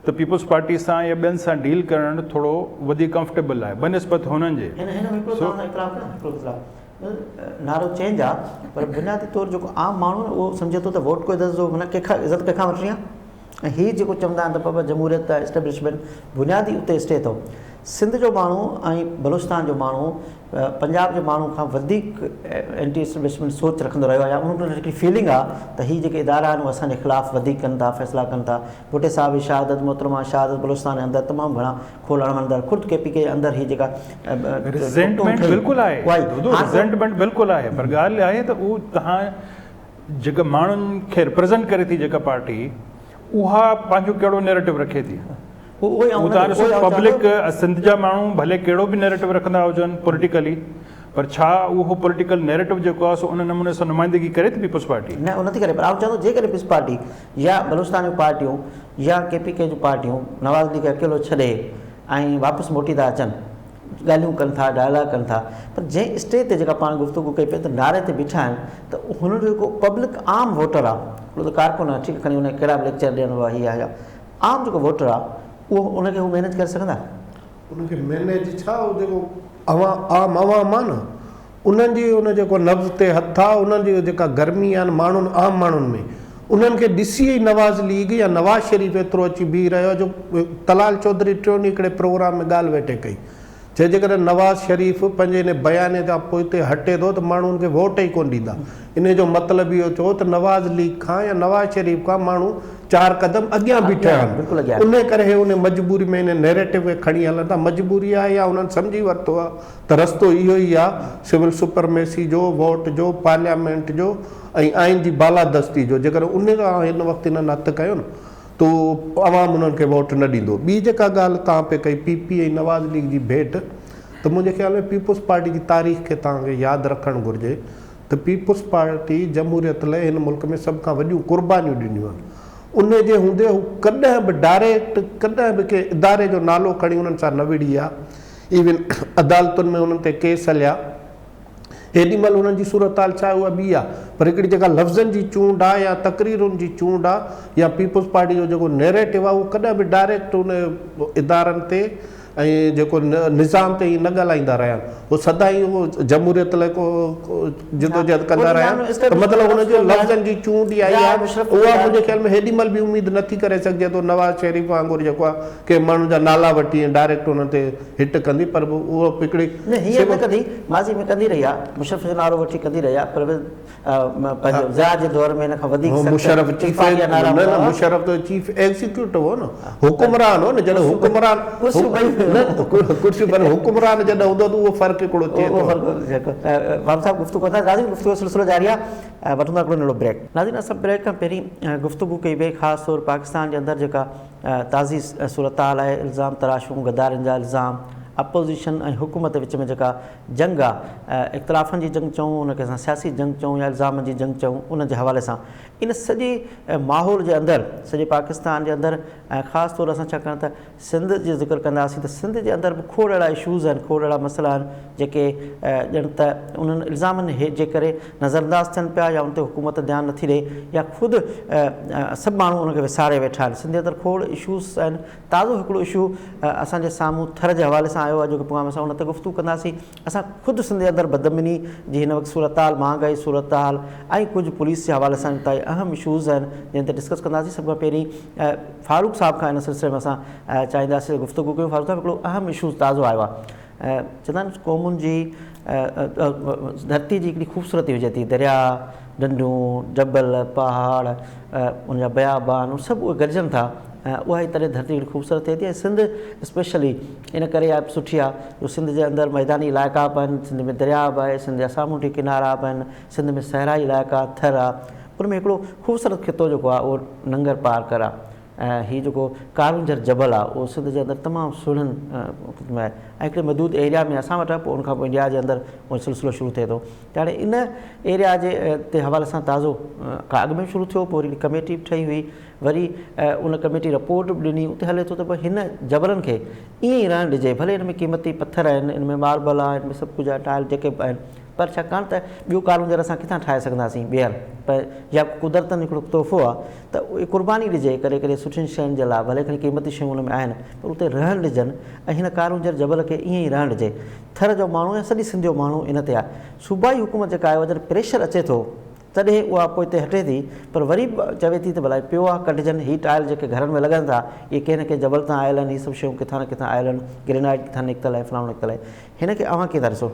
ته پيپلز پارٽي سان يا ٻين سان ڊيل ڪرڻ ٿورو وڌيڪ ڪمفرٽيبل آهي بنسبت هنن جي. هن هن ۾ هڪڙو توهان سان اختلاف ڪيان هڪڙو اختلاف نعرو چينج آ پر بنيادي طور جيڪو عام ماڻهو آهي اهو سمجهي ٿو ته ووٽ ڪو عزت معنيٰ ڪنهن کان عزت ڪنهن کان وٺڻي آ ۽ هي جيڪو چوندا آهن ته پ پ جمهوريت ۽ اسٽيبلشمينٽ بنيادي اتي اسٽي اٿو. سنڌ جو ماڻهو ۽ بلوچستان جو ماڻهو پنجاب جي ماڻهو کان وڌيڪ اينٽي اسٽيبلشمينٽ سوچ رکندو رهيو آهي يا انهن کي هڪڙي فيلنگ آهي ته هي جيڪي ادارا آهن اهي اسان جي خلاف وڌيڪ ڪن ٿا فيصلا ڪن ٿا. ڀٽي صاحب جي شهادت محترمه شهادت بلوچستان جي اندر تمام گهڻا کول اڻوڻندڙ خود ڪي پي ڪي جي اندر هي جيڪا ريزينٽمينٽ بلڪل آهي دودو ريزينٽمينٽ بلڪل آهي پر ڳالهه آهي ته اهو تهان جيڪا ماڻهن کي ريپريزنٽ ڪري ٿي جيڪا پارٽي اها پنهنجو ڪهڙو نيريٽو رکي ٿي اهو تان ڏسو پبلڪ سنڌ جا ماڻهو ڀلي ڪهڙو به نيريٽو رکندا هجن پوليٽيڪلي پر ڇا اهو پوليٽيڪل نيريٽو جيڪو آهي سو ان نموني سان نمائندگي ڪري ٿي پيپلز پارٽي؟ نه اهو نٿي ڪري پر آئون چوان ٿو جيڪڏهن پيپلز پارٽي يا بلوچستان جون پارٽيون يا ڪي پي ڪي جون پارٽيون نواز ليگ کي اڪيلو ڇڏي ۽ واپس موٽي ٿا اچن ڳالهيون ڪن ٿا ڊائلاگ ڪن ٿا پر جنهن اسٽيج تي جيڪا پاڻ گفتگو ڪئي پئي ته نعري تي بيٺا آهن ته هنن جو جيڪو پبلڪ عام ووٽر آهي هڪڙو ته ڪارڪن آهي ٺيڪ کڻي ان کي ڪهڙا به ليڪچر ڏيڻ هئا هي آهي عام جيڪو ووٽر آهي اهو ان کي هو مينيج ڪري سگهندا؟ ان کي مينيج ڇا هو جيڪو عام عوام آهي نه انهن جي ان جيڪو نبض تي هٿ آ انهن جي جيڪا گرمي آ نه ماڻهن عام ماڻهن ۾ انهن کي ڏسي ئي نواز ليگ يا نواز شريف ايترو اچي بيهي رهيو آ جو طلال چوڌري ٽيون ڏينهن هڪڙي پروگرام ۾ ڳالهه ويٺي ڪئي چي جيڪڏهن نواز شريف پنهنجي ان بياني تان پوئتي هٽي ٿو ته ماڻهو ان کي ووٽ ئي ڪونه ڏيندا انهي جو مطلب اهو ٿيو ته نواز ليگ کان يا نواز شريف کان ماڻهو چار قدم اڳيان بيٺا آهن انهي ڪري هي انهي مجبوري ۾ انهي نيريٽو کي کڻي هلن ٿا مجبوري آهي يا انهن سمجهي ورتو آ ته رستو اهو ئي آ سول سپرميسي جو، ووٽ جو، پارليامينٽ جو ۽ آئين جي بالادستي جو، جيڪڏهن انهي تان هن وقت هنن هٿ ڪيو نه ته عوام انهن کي ووٽ نه ڏيندو. ٻي جيڪا ڳالهه توهان پئي ڪئي پي پي ۽ نواز ليگ جي ڀيٽ ته منهنجي خيال ۾ پيپلز پارٽي جي تاريخ کي توهان کي ياد رکڻ گهرجي ته پيپلز پارٽي جمهوريت لئه هن ملڪ ۾ سڀ کان وڏيون قربانيون ڏنيون آهن. ان جي هوندي هو ڪڏهن به ڊائريڪٽ ڪڏهن به ڪنهن اداري جو نالو کڻي انهن سان نه وڙهي آ. ايون عدالتن ۾ انهن تي ڪيس هليا. ايڏي مهل انهن جي صورتحال ڇا آهي اها ٻي آ پر هڪڙي جيڪا لفظن جي چونڊ آ يا تقريرن جي چونڊ آ يا پيپلز پارٽي جو جيڪو نيريٽو آ اهو ڪڏهن به ڊائريڪٽ ان ادارن تي ۽ جيڪو نظام تي ائين نه ڳالهائيندا رهيا آهن. هو سدائين اهو جمهوريت لاء ڪو جدوجهد ڪندا رهيا آهن ته مطلب هن جي لفظن جي چونڊ اها ئي آهي اها منهنجي خيال ۾ هيڏي مهل به اميد نه ٿي ڪري سگهجي ته نواز شريف وانگر جيڪو آهي ڪنهن ماڻهن جا نالا وٺي ۽ ڊائريڪٽ انهن تي هٽ ڪندي پر اهو هڪڙي نه هينئر نه ڪندي ماضي ۾ ڪندي رهي آهي مشرف جو نالو وٺي ڪندي رهي آهي پر پنهنجو ضياء جي دور ۾ هن کان وڌيڪ سخت مشرف چيف اتفاقيه نعرا نه هوندا نه هئا. مشرف ته چيف ايگزيڪيوٽو هو نه حڪمران هو نه جڏهن حڪمران ڪرسيون پئي نه ڪرسيون پر حڪمران جڏهن هوندو ته اهو فرق هڪڙو ٿئي اهو ٿو. فرق وهاب صاحب گفتگو ڪندا ناظرين گفتگو جو سلسلو جاري آهي وٺون ٿا هڪڙو ننڍڙو بريڪ. ناظرين اسان بريڪ کان پهرين گفتگو ڪئي پئي خاص طور پاڪستان جي اندر جيڪا تازي صورتحال آهي الزام تراشون غدارين جا الزام اپوزيشن ۽ حڪومت وچ ۾ جيڪا جنگ آ، اختلافن جي جنگ چئون ان کي اسان سياسي جنگ چئون يا الزامن جي جنگ چئون ان جي حوالي سان ان سڄي ماحول جي اندر سڄي پاڪستان جي اندر ۽ خاص طور اسان ڇاڪاڻ ته سنڌ جو ذڪر ڪنداسين ته سنڌ جي اندر به کوڙ اهڙا اشوز آهن کوڙ اهڙا مسئلا آهن جيڪي ڄڻ ته انهن الزامن جي ڪري نظرانداز ٿين پيا يا ان تي حڪومت ڌيان نٿي ڏئي يا خود سڀ ماڻهو ان کي وساري ويٺا آهن سنڌ جي اندر کوڙ اشوز آهن تازو هڪڙو اشو اسان جي سامهون ٿر جي حوالي سان آيو آهي جيڪو پروگرام اسان ان تي گفتگو ڪنداسين. اسان خود سنڌ جي اندر بدامني جي هن وقت صورتحال، مهانگائي صورتحال ۽ ڪجهه پوليس جي حوالي سان انتهائي اهم اشوز آهن جن تي ڊسڪس ڪنداسين. سڀ کان پهرين فاروق صاحب کان ان سلسلي ۾ اسان چاهينداسين ته گفتگو ڪيون. فاروق صاحب هڪڙو اهم اشو تازو آيو آهي چوندا آهن قومن جي ڌرتي جي هڪڙي خوبصورتي هجي ٿي درياء، ڍنڍون، جبل، پهاڙ، ان جا بيابان اهي سڀ اهي گڏجن ٿا ۽ اها ئي تڏهن ڌرتي هڪڙي خوبصورت ٿئي ٿي ۽ سنڌ اسپيشلي ان ڪري اها سٺي آهي جو سنڌ جي اندر ميداني علائقا به آهن، سنڌ ۾ درياء به آهي، سنڌ جا سامونڊي ڪنارا به آهن، سنڌ ۾ صحرائي علائقا، ٿر آهي، ان ۾ هڪڙو خوبصورت خطو جيڪو آهي اهو ننگر پارڪر آهي ۽ هي جيڪو ڪارونجهر جبل آهي اهو سنڌ جي اندر تمام سهڻن ۾ آهي ۽ هڪڙي محدود ايريا ۾ اسان وٽ آهي پوء ان کان پوء انڊيا جي اندر اهو سلسلو شروع ٿئي ٿو ته هاڻي ان ايريا جي تي حوالي سان تازو کان اڳ ۾ شروع ٿيو پوء وري ڪميٽي به ٺهي هئي وري ان ڪميٽي رپورٽ به ڏني اتي هلي ٿو ته ڀئي هن جبلن کي ائين ئي رهڻ ڏجي ڀلي ان ۾ قيمتي پٿر آهن ان ۾ ماربل آهي ان ۾ سڀ ڪجهه آهي ٽائل جيڪي به آهن پر ڇاڪاڻ ته ٻيو ڪارونجهر اسان ڪٿان ٺاهي سگهنداسين ٻيهر پر يا قدرتن هڪڙو تحفو آهي ته اهي قرباني ڏجي ڪڏهن ڪڏهن سٺين شين جي لاء ڀلي کڻي قيمتي شيون ان ۾ آهن پر اتي رهڻ ڏجن ۽ هن ڪارونجهر جبل کي ائين ئي رهڻ ڏجي ٿر جو ماڻهو يا سڄي سنڌ جو ماڻهو ان تي آهي. صوبائي حڪومت جيڪا آهي اها جڏهن پريشر اچي ٿو تڏهن اها پوئتي هٽي ٿي پر وري به چوي ٿي ته ڀلا هي پيو آهي ڪڍجن هي ٽائل جيڪي گهرن ۾ لڳن ٿا اهي ڪنهن نه ڪنهن جبل تان آيل آهن هي سڀ شيون ڪٿان نه ڪٿان آيل آهن گرينائيٽ ڪٿان نڪتل آهي فلاڻو نڪتل آهي هن کي اوهان ڪيئن ٿا ڏسو؟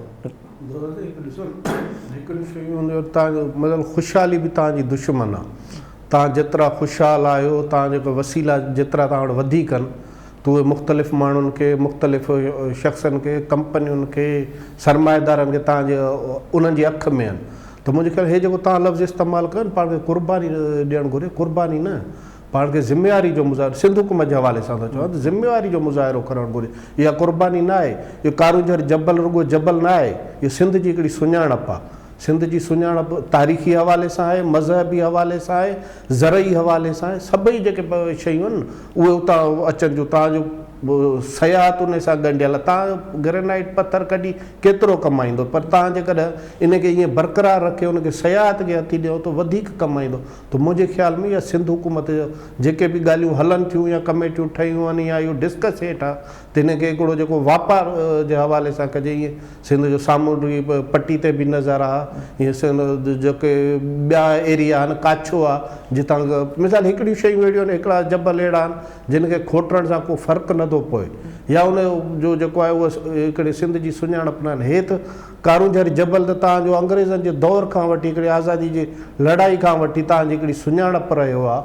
دادا هڪ ڏسو نه هڪڙيون شيون هونديون آهن توهان جو مطلب خوشحالي به توهان جي دشمن آهي توهان جيترا خوشحال آهيو توهان جيڪا وسيلا جيترا توهان وٽ وڌيڪ آهن ته اهي مختلف ماڻهن کي، مختلف شخصن کي، ڪمپنين کي، سرمائيدارن کي توهان جي انهن جي اک ۾ آهن ته منهنجي خيال هي جيڪو توهان لفظ استعمال ڪيو نه پاڻ کي قرباني ڏيڻ گهرجي قرباني نه پاڻ کي ذميواري جو مظاهرو سنڌ حڪومت جي حوالي سان ٿو چوان ته ذميواري جو مظاهرو ڪرڻ گهرجي اها قرباني نه آهي اهو ڪارونجهر جبل رڳو جبل نه آهي اهو سنڌ جي هڪڙي سڃاڻپ آهي سنڌ جي سڃاڻپ تاريخي حوالي سان آهي، مذهبي حوالي سان آهي، زرعي حوالي سان آهي، سڀئي جيڪي شيون آهن اهي اتان اچن ٿيون، توهان جو سياحت ان سان ڳنڍيل آهي، توهان گرينائيٽ پٿر ڪڍي ڪيترو ڪمائيندو پر توهان جيڪڏهن ان کي ائين برقرار رکي ان کي سياحت کي هٿي ڏيو ته وڌيڪ ڪمائيندو ته منهنجي خيال ۾ اها سنڌ حڪومت جو جيڪي به ڳالهيون هلن ٿيون يا ڪميٽيون ٺهيون آهن يا اهو ڊسڪس هيٺ آهي ته هن کي هڪڙو جيڪو واپار جي حوالي سان ڪجي ائين سنڌ جو سامونڊي پٽي تي به نظر آ ائين سنڌ جيڪي ٻيا ايريا آهن ڪاڇو آ جتان مثال هڪڙيون شيون اهڙيون آهن هڪڙا جبل اهڙا آهن جن کي کوٽڻ سان ڪو فرق نه ٿو پوي يا ان جو جيڪو آهي اهو هڪڙي سنڌ جي سڃاڻپ نه آهن هي ته ڪارونجهر جبل ته تان جو انگريزن جي دور کان وٺي هڪڙي آزادي جي لڙائي کان وٺي تان جي هڪڙي سڃاڻپ رهيو آ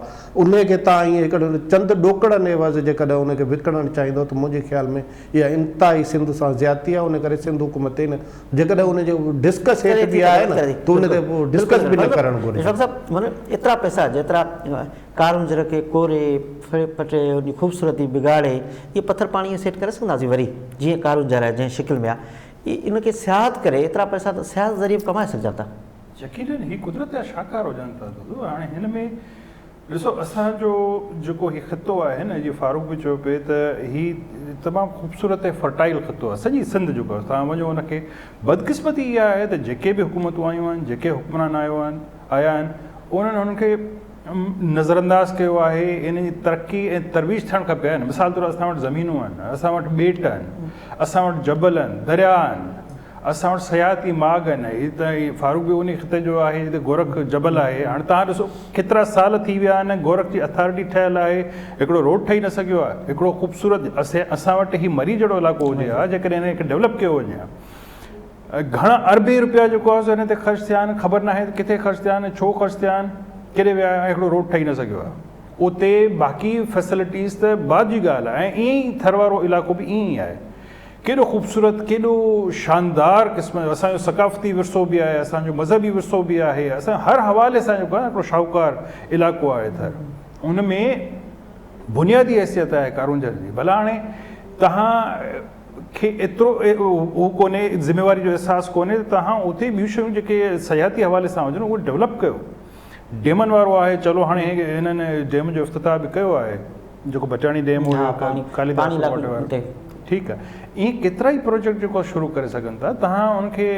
انهي کي تان ائين هڪڙي چند ڏوڪڙن عيوض جيڪڏهن ان کي وڪڻڻ چاهيندو ته منهنجي خيال ۾ اها انتهائي سنڌ سان زيادتي آهي ان ڪري سنڌ حڪومت تي نه جيڪڏهن ان جو ڊسڪس هيٺ به آهي نه ته ان تي ڊسڪس به نه ڪرڻ گهرجي. اشفاق صاحب معنيٰ ايترا پئسا جيترا ڪارونجهر کي ڪوري ڦري پٽي ان جي خوبصورتي بگاڙي اهي پٿر پاڻي سيٽ ڪريئيٽ ڪري سگهنداسين وري جيئن ڪارونجهر آهي جنهن شڪل ۾ آهي ان کي سياحت ڪري ايترا پئسا ته سياحت ذريعي به ڪمائي سگهجن ٿا. يقينن هي قدرت جا شاهڪار هجن ٿا دودو هاڻي هن ۾ ڏسو اسان جو جيڪو هي خطو آهي نه جيئن فاروق به چيو پئي ته هي تمام خوبصورت ۽ فرٽائل خطو آهي سڄي سنڌ جيڪو آهي توهان وڃو ان کي بدقسمتي اها آهي ته جيڪي به حڪومتون آيون آهن جيڪي حڪمران آيو آهن آيا آهن انهن انهن کي نظرانداز ڪيو آهي ان جي ترقي ۽ ترويج ٿيڻ کپي آهي نه مثال طور اسان وٽ زمينون آهن اسان وٽ ٻيٽ آهن اسان وٽ جبل آهن درياء آهن اسان وٽ سياحتي ماڳ آهن هي ته فاروق به انهي خطي جو آهي جتي گورک جبل آهي هاڻي توهان ڏسو ڪيترا سال ٿي ويا آهن گورک جي اٿارٽي ٺهيل آهي هڪڙو روڊ ٺهي نه سگهيو آهي هڪڙو خوبصورت اسان وٽ هي مري جهڙو علائقو هجي ها جيڪڏهن هن کي ڊولپ ڪيو وڃي ها گهڻا اربين روپيا جيڪو آهي سو هن تي خرچ ٿيا آهن خبر ناهي ته ڪٿي خرچ ٿيا آهن ڇو خرچ ٿيا آهن ڪيڏي ويا ۽ هڪڙو روڊ ٺهي نه سگهيو آهي اتي باقي فيسلٽيز ته بعد جي ڳالهه آهي ۽ ائين ئي ٿر وارو علائقو به ائين ئي آهي ڪيڏو خوبصورت ڪيڏو شاندار قسم جو اسان جو ثقافتي ورثو به آهي اسان جو مذهبي ورثو به آهي اسان هر حوالي سان جيڪو آهي هڪڙو شاهوڪار علائقو آهي ٿر ان ۾ بنيادي حيثيت آهي ڪارونجهر جي ڀلا هاڻي تهان کي ايترو هو ڪونهي ذميواري جو احساس ڪونهي ته توهان اتي ٻيون شيون جيڪي سياحتي حوالي سان هجن اهي ڊولپ ڪيو ڊيمن وارو آهي چلو هاڻي هنن ڊيم جو افتتاح به ڪيو آهي جيڪو بچاڻي ڊيم هيو ڪاليداس ٺيڪ آهي ائين ڪيترا ئي پروجيڪٽ جيڪو شروع ڪري سگهن ٿا توهان ان کي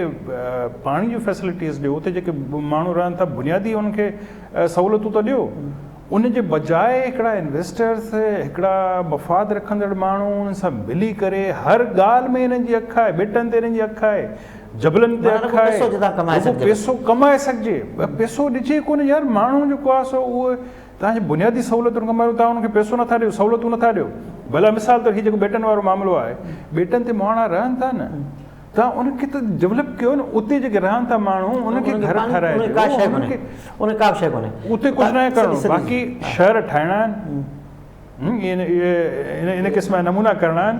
پاڻي جون فيسلٽيز ڏيو اتي جيڪي ماڻهو رهن ٿا بنيادي انهن کي سهولتون ته ڏيو ان جي بجاء هڪڙا انويسٽرز، هڪڙا مفاد رکندڙ ماڻهو انهن سان ملي ڪري هر ڳالهه ۾ انهن جي اک آهي، ٻيٽن تي انهن جي اک آهي، جبلن تي اک آهي، رڳو پئسو ڪمائي سگهجي، پئسو ڏجي ڪونه يار ماڻهو جيڪو آهي سو اهو توهان جي بنيادي سهولتن کان محروم توهان انهن کي پئسو نٿا ڏيو، سهولتون نٿا ڏيو. ڀلا مثال طور هي جيڪو ٻيٽن وارو معاملو آهي، ٻيٽن تي مهاڻا رهن ٿا نه، توهان ان کي ته ڊولپ ڪيو نه اتي جيڪي رهن ٿا ماڻهو انهن کي گهر ٺهرائي ڏيو انهن کي ان ڪا به شيء ڪونهي اتي ڪجهه ناهي ڪرڻو باقي شهر ٺاهڻا آهن ان قسم جا نمونا ڪرڻا آهن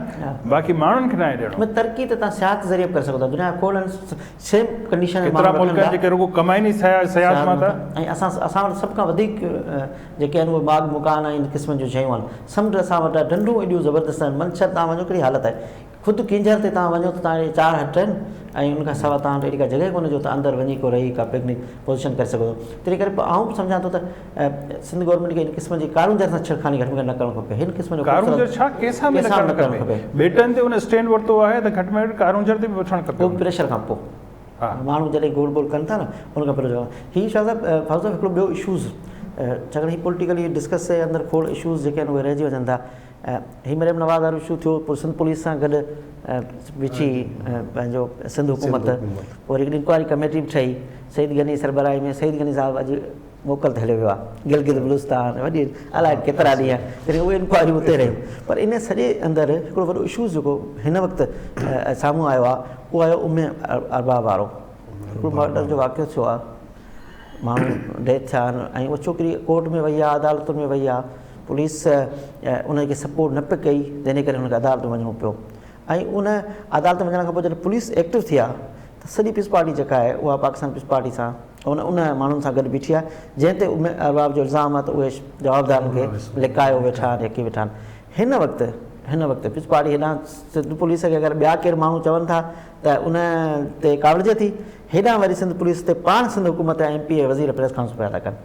باقي ماڻهن کي ناهي ڏيڻو. ترقي ته توهان سياحت ذريعي به ڪري سگهو ٿا دنيا جا کوڙ آهن سيم ڪنڊيشن ۾ ڪيترا ملڪ آهن جيڪي رڳو ڪمائين ئي سياحت مان ٿا. ۽ اسان اسان وٽ سڀ کان وڌيڪ جيڪي آهن اهي ماڳ مڪان ۽ ان قسم جون شيون آهن سمنڊ اسان وٽ آهي ڍنڍون ايڏيون زبردست آهن منڇر توهان وڃو ڪهڙي حالت آهي خود ڪينجهر تي توهان وڃو ته توهان کي چار هٽ آهن ۽ ان کان سواء توهان وٽ اهڙي ڪا جڳهه ڪونهي جو توهان اندر وڃي ڪو رهي ڪا پڪنڪ پوزيشن ڪري سگهو ٿو. تنهن ڪري آئون به سمجهان ٿو ته سنڌ گورنمينٽ کي ان قسم جي ڪارونجهر سان ڇڙخاني گهٽ ۾ گهٽ نه ڪرڻ کپي. هن قسم جو ڪارونجهر ڇا ڪنهن سان به نه ڪرڻ کپي. ٻيٽن تي ان اسٽينڊ ورتو آهي ته گهٽ ۾ گهٽ ڪارونجهر تي به وٺڻ کپي. اهو به پريشر کان پوء. ماڻهو جڏهن گوڙ ٻوڙ ڪن ٿا نه ان کان پهريون جواب هي شاهه صاحب فاروق صاحب هڪڙو ٻيو اشوز ڇاڪاڻ هي پوليٽيڪلي ڊسڪس جي اندر کوڙ اشوز جيڪي آهن اهي رهجي وڃن ٿا. هي مريم نواز وارو اشو ٿيو پوء سنڌ پوليس سان گڏ وڇي پنهنجو سنڌ حڪومت پوء وري هڪڙي انڪوائري ڪميٽي به ٺهي سعيد غني سربراهي ۾ سعيد غني صاحب اڄ موڪل تي هليو ويو آهي گلگت بلوچستان وڏي الائي ڪيترا ڏينهن جڏهن اهي انڪوائريون اتي رهيون پر ان سڄي اندر هڪڙو وڏو اشو جيڪو هن وقت سامهون آيو آهي اهو آيو ام ارباب وارو هڪڙو مرڊر جو واقعو ٿيو آهي ماڻهو ڊيٿ ٿيا آهن ۽ اها ڇوڪري ڪورٽ ۾ وئي آهي عدالتن ۾ وئي آهي پوليس ان کي سپورٽ نه پئي ڪئي جنهن جي ڪري هن کي عدالت ۾ وڃڻو پيو ۽ ان عدالت ۾ وڃڻ کان پوء جڏهن پوليس ايڪٽو ٿي آهي ته سڄي پيپلز پارٽي جيڪا آهي اها پاڪستان پيپلز پارٽي سان ان ان ماڻهن سان گڏ بيٺي آهي جنهن تي ام ارباب جو الزام آهي ته اهي جوابدارن کي لڪايو ويٺا آهن يا ويٺا آهن هن وقت هن وقت پيپلز پارٽي هيڏانهن سنڌ پوليس کي اگر ٻيا ڪير ماڻهو چون ٿا ته ان تي ڪاوڙجي ٿي هيڏانهن وري سنڌ پوليس تي پاڻ سنڌ حڪومت ۽ ايم پي اي وزير پريس ڪانفرنس پيا ٿا ڪن.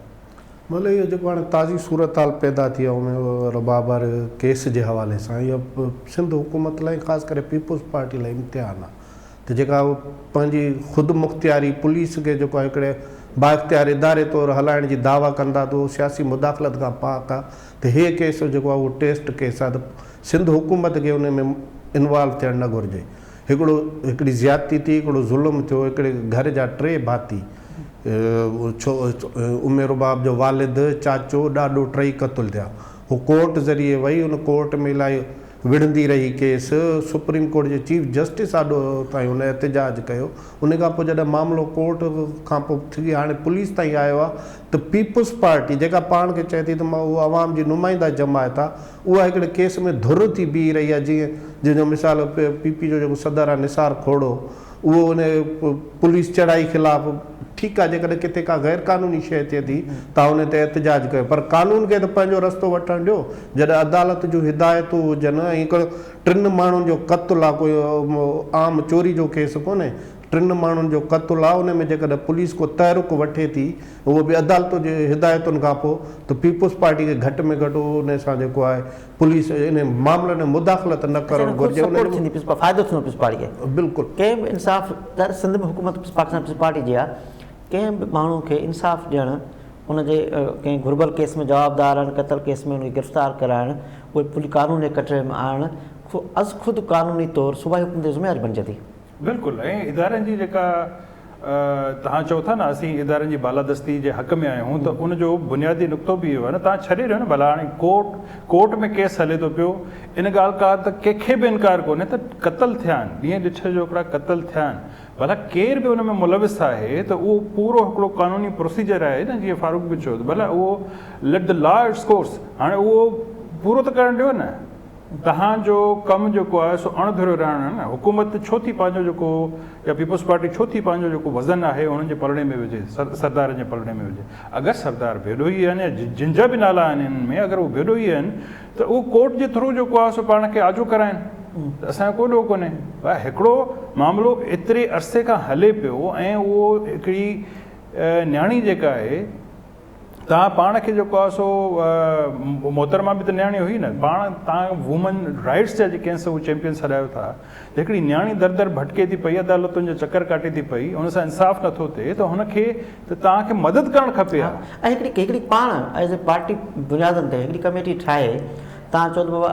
مطلب اهو جيڪو هاڻي تازي صورتحال پيدا ٿي آهي ان رباب واري ڪيس جي حوالي سان اها سنڌ حڪومت لاء خاص ڪري پيپلز پارٽي لاء امتحان آهي ته جيڪا پنهنجي خود مختياري پوليس کي جيڪو آهي هڪڙي بااختيار اداري طور هلائڻ جي دعويٰ ڪن ٿا ته اهو سياسي مداخلت کان پاڪ آهي ته هي ڪيس جيڪو آهي اهو ٽيسٽ ڪيس آهي ته سنڌ حڪومت کي ان ۾ انوالو ٿيڻ نه گهرجي. هڪڙو هڪڙي زيادتي ٿي، هڪڙو ظلم ٿيو، هڪڙي گهر جا ٽي ڀاتي ڇو ام رباب جو والد، چاچو، ڏاڏو ٽئي قتل ٿيا. هو ڪورٽ ذريعي وئي، ان ڪورٽ ۾ الائي وڙهندي رهي ڪيس، سپريم ڪورٽ جي چيف جسٽس آڏو تائين هن احتجاج ڪيو، ان کان پوء جڏهن معاملو ڪورٽ کان پوء ٿي هاڻي پوليس تائين آيو آهي ته پيپلز پارٽي جيڪا پاڻ کي چئي ٿي ته مان اهو عوام جي نمائنده جماعت آهي اها هڪڙي ڪيس ۾ ڌر ٿي بيهي رهي آهي جيئن جنهن جو مثال پي پي جو جيڪو صدر آهي نثار کوڙو اهو ان پوليس چڙهائي خلاف ٺيڪ آهي جيڪڏهن ڪٿي ڪا غير قانوني شيء ٿئي ٿي توهان ان تي احتجاج ڪيو پر قانون کي ته پنهنجو رستو وٺڻ ڏيو. جڏهن عدالت جون هدايتون هجن ۽ هڪڙو ٽن ماڻهن جو قتل آ ڪوئي عام چوري جو ڪيس ڪونهي ٽن ماڻهن جو قتل آ ان ۾ جيڪڏهن پوليس ڪو تحرڪ وٺي ٿي اهو به عدالت جي هدايتن کان پوء ته پيپلز پارٽي کي گهٽ ۾ گهٽ ان سان جيڪو آهي پوليس ان معاملن ۾ مداخلت نه اڇا ڪرڻ ان خود گهرجي ان سپورٽ جي ٿيندي پيپلز فائدو ٿيندو پيپلز پارٽي کي بلڪل. ڪنهن به انصاف ظاهر سنڌ ۾ حڪومت پاڪستان پيپلز پارٽي جي آ ڪنهن به ماڻهو کي انصاف ڏيڻ ان جي ڪنهن گهربل ڪيس ۾ جوابدارن قتل ڪيس ۾ ان کي گرفتار ڪرائڻ اهي پولي قانون جي ڪٽهڙي ۾ آڻڻ از خود قانوني طور صوبائي حڪومت جي ذميواري بڻجي ٿي. بلڪل ۽ ادارن جي جيڪا توهان چئو ٿا نه اسين ادارن جي بالادستي جي حق ۾ آهيون ته ان جو بنيادي نقطو به اهو آهي نه توهان ڇڏي ڏيو نه ڀلا هاڻي ڪورٽ ڪورٽ ۾ ڪيس هلي ٿو پيو ان ڳالهه کان ته ڪنهن کي به انڪار ڪونهي ته قتل ٿيا آهن ڏينهن ڏٺي جو هڪڙا قتل ٿيا آهن ڀلا ڪير به ان ۾ ملوث آهي ته اهو پورو هڪڙو قانوني پروسيجر آهي نه جيئن فاروق به چيو ته ڀلا اهو let the law its course هاڻي اهو پورو ته ڪرڻ ڏيو نه توهان جو ڪم جيڪو آهي سو اڻ ڌريو رهڻ آهي نه حڪومت ڇو ٿي پنهنجو جيڪو يا پيپلز پارٽي ڇو ٿي پنهنجو جيڪو وزن آهي انهن جي پلڙي ۾ وجهي سردارن جي پلڙي ۾ وجهي اگر سردار بيڏوهي آهن يا جن جا به نالا آهن انهن ۾ اگر اهي بيڏوهي آهن ته اهو ڪورٽ جي ٿرو جيڪو آهي سو پاڻ کي آجو ڪرائن ته اسان جو ڪو ڏوهه ڪونهي ڀاء هڪڙو معاملو ايتري عرصي کان هلي پيو ۽ اهو هڪڙي نياڻي جيڪا آهي توهان پاڻ کي جيڪو آهي سو محترمه به ته نياڻي هئي نه پاڻ توهان وومن رائٽس جا جيڪي آهن سو چيمپيئن سڏايو ٿا ته هڪڙي نياڻي در در ڀٽڪي ٿي پئي عدالتن جا چڪر ڪاٽي ٿي پئي ان سان انصاف نٿو ٿئي ته هن کي ته توهان کي مدد ڪرڻ کپي ها. ۽ هڪڙي هڪڙي پاڻ ايز اي پارٽي بنيادن تي هڪڙي ڪميٽي ٺاهي توهان چئو ته بابا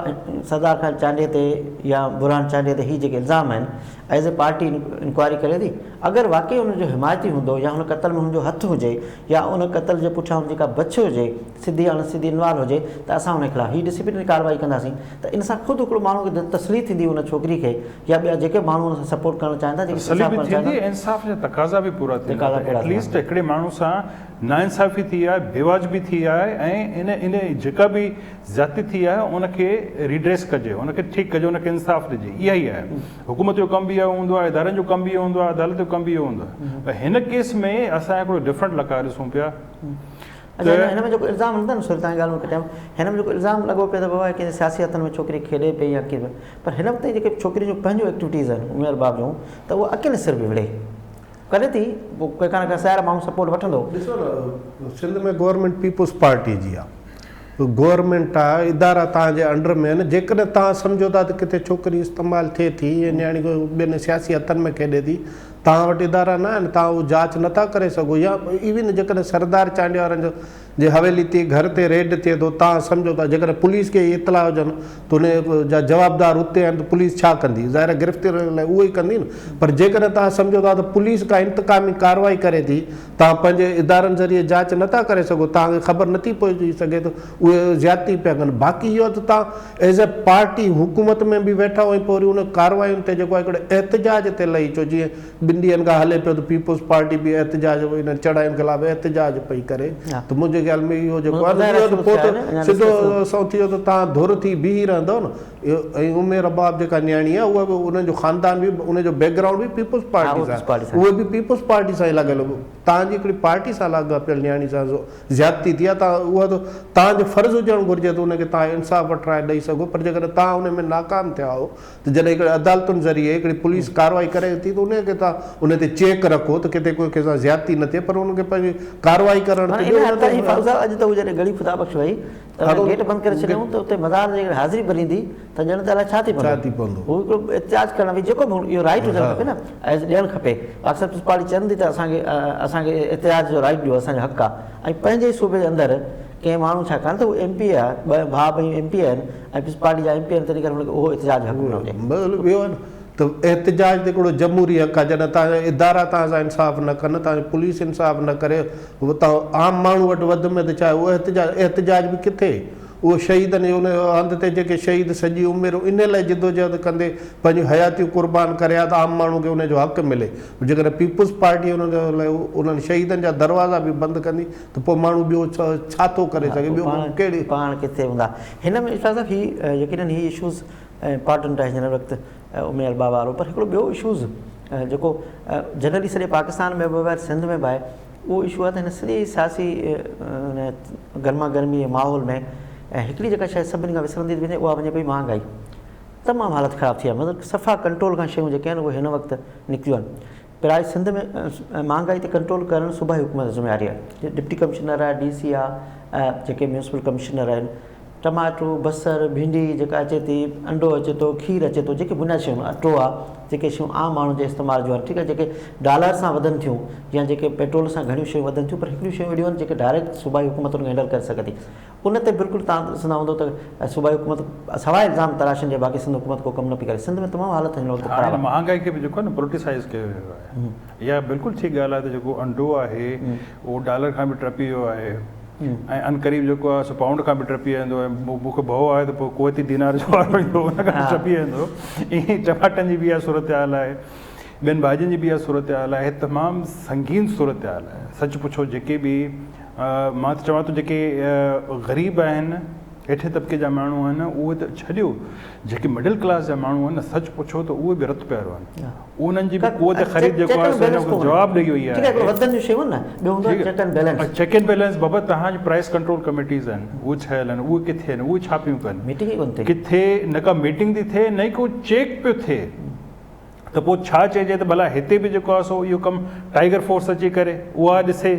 سردار خان چانڊيي تي يا برهان چانڊيي تي هي جيڪي الزام آهن ايز اي پارٽي انڪوائري ڪري ٿي اگر واقعي ان جو حمايتي هوندو يا هن قتل ۾ هن جو هٿ هجي يا ان قتل جي پٺيان هن جي ڪا بڇ هجي سڌي يا اڻ سڌي انوالو هجي ته اسان ان خلاف هي ڊسپلنري ڪارروائي ڪنداسين ته ان سان خود هڪڙو ماڻهو کي تسلي ٿيندي ان ڇوڪري کي يا ٻيا جيڪي ماڻهو ان سان سپورٽ ڪرڻ چاهين ٿا جيڪي تسلي انصاف به ڪرڻ چاهين ٿيندي ٿا ۽ انصاف جا تقاضا به پورا ٿيندا تقاضا ته پورا ايٽ ٿيندا. ليسٽ هڪڙي ماڻهو سان ناانصافي ٿي آهي بيواجبي ٿي آهي ۽ ان ان جيڪا به زيادتي ٿي آهي ان کي ريڊريس ڪجي ان کي ٺيڪ ڪجي ان کي انصاف ڏجي اها ئي آهي حڪومت جو ڪم به اهو هوندو آهي ادارن جو ڪم به اهو هوندو آهي عدالت جو ڪم به اهو هوندو آهي پر هن ڪيس ۾ اسان هڪڙو ڊفرنٽ لقاء ڏسون پيا اڇا هن ۾ جيڪو الزام هلندا نه سوري تان ڳالهه ۾ ڪٽيم هن ۾ جيڪو الزام لڳو پيو ته بابا ڪنهن سياسي هٿن ۾ ڇوڪري کيڏي پئي يا ڪيئن پر هن وقت تائين جيڪي ڇوڪرين جون پنهنجون ايڪٽيوٽيز آهن عمر باب جون ته اهو اڪيلي سر به وڙهي ڪري ٿي پوء ڪنهن کان نه ڪنهن سيارا ماڻهو سپورٽ وٺندو. ڏسو نه سنڌ ۾ گورنمينٽ پيپلز پارٽي جي آ گورنمينٽ آ ادارا توهان جي انڊر ۾ آهن جيڪڏهن توهان سمجهو ٿا ته ڪٿي ڇوڪري استعمال ٿئي ٿي يا نياڻي ڪو ٻين سياسي هٿن ۾ کيڏي ٿي توهان وٽ ادارا نه آهن توهان اهو جاچ نٿا ڪري سگهو يا ايون جيڪڏهن سردار چانڊيا وارن جو جي حويلي تي گهر تي ريڊ ٿئي ٿو توهان سمجهو ٿا جيڪڏهن پوليس کي اهي اطلاع هجن ته ان جا جوابدار اتي آهن ته پوليس ڇا ڪندي ظاهر آهي گرفتاري لاء اهو ئي ڪندي نه پر جيڪڏهن توهان سمجهو ٿا ته پوليس ڪا انتقامي ڪارروائي ڪري ٿي توهان پنهنجي ادارن ذريعي جاچ نٿا ڪري سگهو توهان کي خبر نٿي پئجي سگهي ته اهي زيادتي پيا ڪن باقي اهو ته توهان ايز اي پارٽي حڪومت ۾ به ويٺا آهيو ۽ پوء وري ان ڪارروائين تي جيڪو آهي هڪڙو احتجاج تي لهي اچو جيئن ٻن ڏينهن کان هلي پيو ته پيپلز پارٽي به احتجاج انهن چڙهاين خلاف احتجاج پئي ڪري ته منهنجي خيال ۾ اهو جيڪو آهي اهو ته پوء ته سڌو سنئون ٿي ويو ته توهان ڌر ٿي بيهي رهندؤ نه ۽ ام رباب جيڪا نياڻي آهي اها به انهن جو خاندان به ان جو بيڪ گرائونڊ به پيپلز پارٽي سان آهي اهي به پيپلز پارٽي سان ئي لڳل توهان جي هڪڙي پارٽي سان لاڳاپيل نياڻي سان زيادتي ٿي آهي توهان اها ته توهان جو فرض هجڻ گهرجي ته ان کي توهان انصاف وٺرائي ڏئي سگهو پر جيڪڏهن توهان ان ۾ ناڪام ٿيا آهيو ته جڏهن هڪڙي عدالتن ذريعي هڪڙي پوليس ڪارروائي ڪري ٿي ته انهي کي توهان ان تي چيڪ رکو ته ڪٿي ڪوئي ڪنهن سان زيادتي نه ٿئي پر انهن کي پنهنجي ڪارروائي ڪرڻ ته ڏيو ان تي اڄ ته هو جڏهن ڳڙهي خدا بخش وئي ته ان گيٽ بند ڪري ڇڏيائون ته اتي مزار جي جيڪڏهن حاضري ڀريندي ته ڄڻ ته الائي ڇا ٿي پوندو هو هڪڙو احتجاج ڪرڻ وئي جيڪو به اهو رائيٽ هجڻ کپي نه ايز ڏيڻ کپي پاڪستان پيپلز پارٽي چوندي ته اسان کي اسان کي احتجاج جو رائيٽ ڏيو اسان جو حق آهي ۽ پنهنجي ئي صوبي جي اندر ڪنهن ماڻهو ڇاڪاڻ ته هو ايم پي اي آهي ٻه ڀاء ٻئي ايم پي اي آهن ۽ پيپلز پارٽي جا ايم پي آهن تنهن ڪري هن کي اهو احتجاج جو حق به نه هجي. ٻيو آهي نه ته احتجاج ته هڪڙو جمهوري حق آهي جڏهن توهان جا ادارا توهان سان انصاف نه ڪن توهان جي پوليس انصاف نه ڪري توهان عام ماڻهو وٽ وڌ ۾ ته ڇا آهي اهو احتجاج احتجاج به ڪٿي اهو شهيدن جي ان هنڌ تي جيڪي شهيد سڄي عمر ان لاء جدوجهد ڪندي پنهنجون حياتيون قربان ڪري ها ته عام ماڻهو کي ان جو حق ملي جيڪڏهن پيپلز پارٽي انهن لاء انهن شهيدن جا دروازا به بند ڪندي ته پوء ماڻهو ٻيو ڇا ٿو ڪري سگهي ٻيو ڪهڙي. پاڻ ڪٿي هوندا هن ۾ اشفاق صاحب هي يقينن هي اشوز امپارٽنٽ آهي هن وقت ام الباب وارو پر هڪڙو ٻيو اشوز جيڪو جنرلي سڄي پاڪستان ۾ به آهي سنڌ ۾ به آهي اهو اشو آهي ته هن سڄي سياسي گرما گرمي جي ماحول ۾ هڪڙي جيڪا شيء سڀني کان وسرندي ٿي وڃي اها وڃي پئي مهانگائي تمام حالت خراب ٿي آهي مطلب صفا ڪنٽرول کان شيون جيڪي آهن اهي هن وقت نڪتيون آهن پرائي سنڌ ۾ مهانگائي تي ڪنٽرول ڪرڻ صوبائي حڪومت جي ذميواري آهي ڊپٽي ڪمشنر آهي ڊي سي آهي جيڪي ميونسپل ڪمشنر آهن ٽماٽو، بصر، ڀينڊي جيڪا اچي ٿي، انڊو اچي ٿو، کير اچي ٿو، جيڪي بنيادي شيون اٽو آ، جيڪي شيون عام ماڻهن جي استعمال جون آهن ٺيڪ آهي جيڪي ڊالر سان وڌن ٿيون يا جيڪي پيٽرول سان گهڻيون شيون وڌن ٿيون پر هڪڙيون شيون اهڙيون آهن جيڪي ڊائريڪٽ صوبائي حڪومت ان کي هينڊل ڪري سگهي ٿي ان تي بلڪل توهان ڏسندا هوندو ته صوبائي حڪومت سواء الزام تراشين جي باقي سنڌ حڪومت ڪو ڪم نه پئي ڪري سنڌ ۾ تمام حالت هن وقت خراب آهي. مهانگائي کي به جيڪو آهي نه پوليٽيسائيز ڪيو ويو آهي اها بلڪل ٺيڪ ڳالهه آهي ته جيڪو انڊو آهي اهو ڊالر کان به ٽپي ويو آهي ۽ عنقريب جيڪو آهي سو پائونڊ کان به ٽپي ويندو ۽ مون کي ڀؤ آهي ته پوء ڪويتي دينار جو وارو ايندو ان کان به ٽپي ويندو. ائين ئي ٽماٽن جي به اها صورتحال آهي، ٻين ڀاڄين جي به اها صورتحال آهي، تمام سنگين صورتحال آهي. سچ پڇو جيڪي به مان ته چوان ٿو جيڪي غريب آهن، هيٺين طبقي جا ماڻهو آهن اهي ته ڇڏيو جيڪي مڊل ڪلاس جا ماڻهو آهن نه سچ پڇو ته اهي به رت پيا روئن. انهن جي به قوت خريد جيڪو آهي سو هن وقت جواب ڏئي وئي آهي. چيڪ اينڊ بيلنس بابا توهان جي پرائس ڪنٽرول ڪميٽيز آهن اهي ٺهيل آهن اهي ڪٿي آهن اهي ڇا پيون ڪن ڪٿي نه ڪا ميٽنگ ٿي ٿئي نه ئي ڪو چيڪ پيو ٿئي ته پوء ڇا چئجي ته ڀلا هتي به جيڪو آهي سو اهو ڪم ٽائيگر فورس اچي ڪري اها ڏسي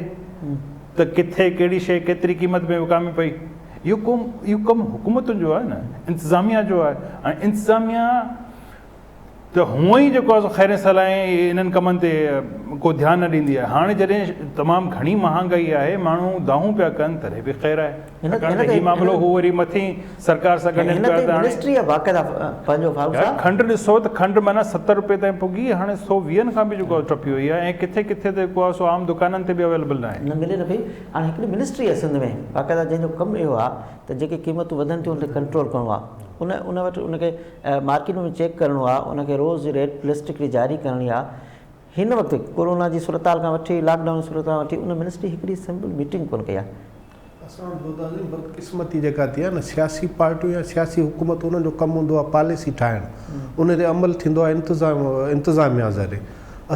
ته ڪٿي ڪهڙي شيء ڪيتري قيمت ۾ وڪامي پئي اهو ڪم اهو ڪم حڪومتن جو آهي نه انتظاميا جو آهي هاڻي انتظاميا ته هونء ئي جيڪو آهي سو خيرين صلاحين انهن ڪمن تي ڪو ڌيان نه ڏيندي آهي. هاڻي جڏهن تمام گهڻي مهانگائي آهي، ماڻهو دانهون پيا ڪن تڏهن به خير آهي. ڇاڪاڻ ته هي معاملو هو وري مٿين سرڪار سان ڳنڍين پيا ته هاڻي يار کنڊ ڏسو ته کنڊ معنيٰ 70 روپيه تائين پڳي هاڻي 120 کان به جيڪو آهي ٽپي وئي آهي ۽ ڪٿي ڪٿي ته جيڪو آهي سو عام دڪانن تي به اويليبل ناهي. نه ملي نه پئي. هاڻي هڪڙي منسٽري آهي سنڌ ۾ باقاعده جنهن جو ڪم اهو آهي ته جيڪي قيمتون وڌن ٿيون ان تي ڪنٽرول ڪرڻو آهي ان ان وٽ ان کي مارڪيٽ ۾ چيڪ ڪرڻو آ ان کي روز ريٽ لسٽ هڪڙي جاري ڪرڻي آ هن وقت ڪورونا جي صورتحال کان وٺي لاڪ ڊائون جي صورتحال کان وٺي ان منسٽري هڪڙي سمپل ميٽنگ ڪونه ڪئي آ. اسان وٽ دودا سائين بدقسمتي جيڪا ٿي آ نه سياسي پارٽيون يا سياسي حڪومتون انهن جو ڪم هوندو آ پاليسي ٺاهڻ ان تي عمل ٿيندو آ انتظام انتظاميا ذريعي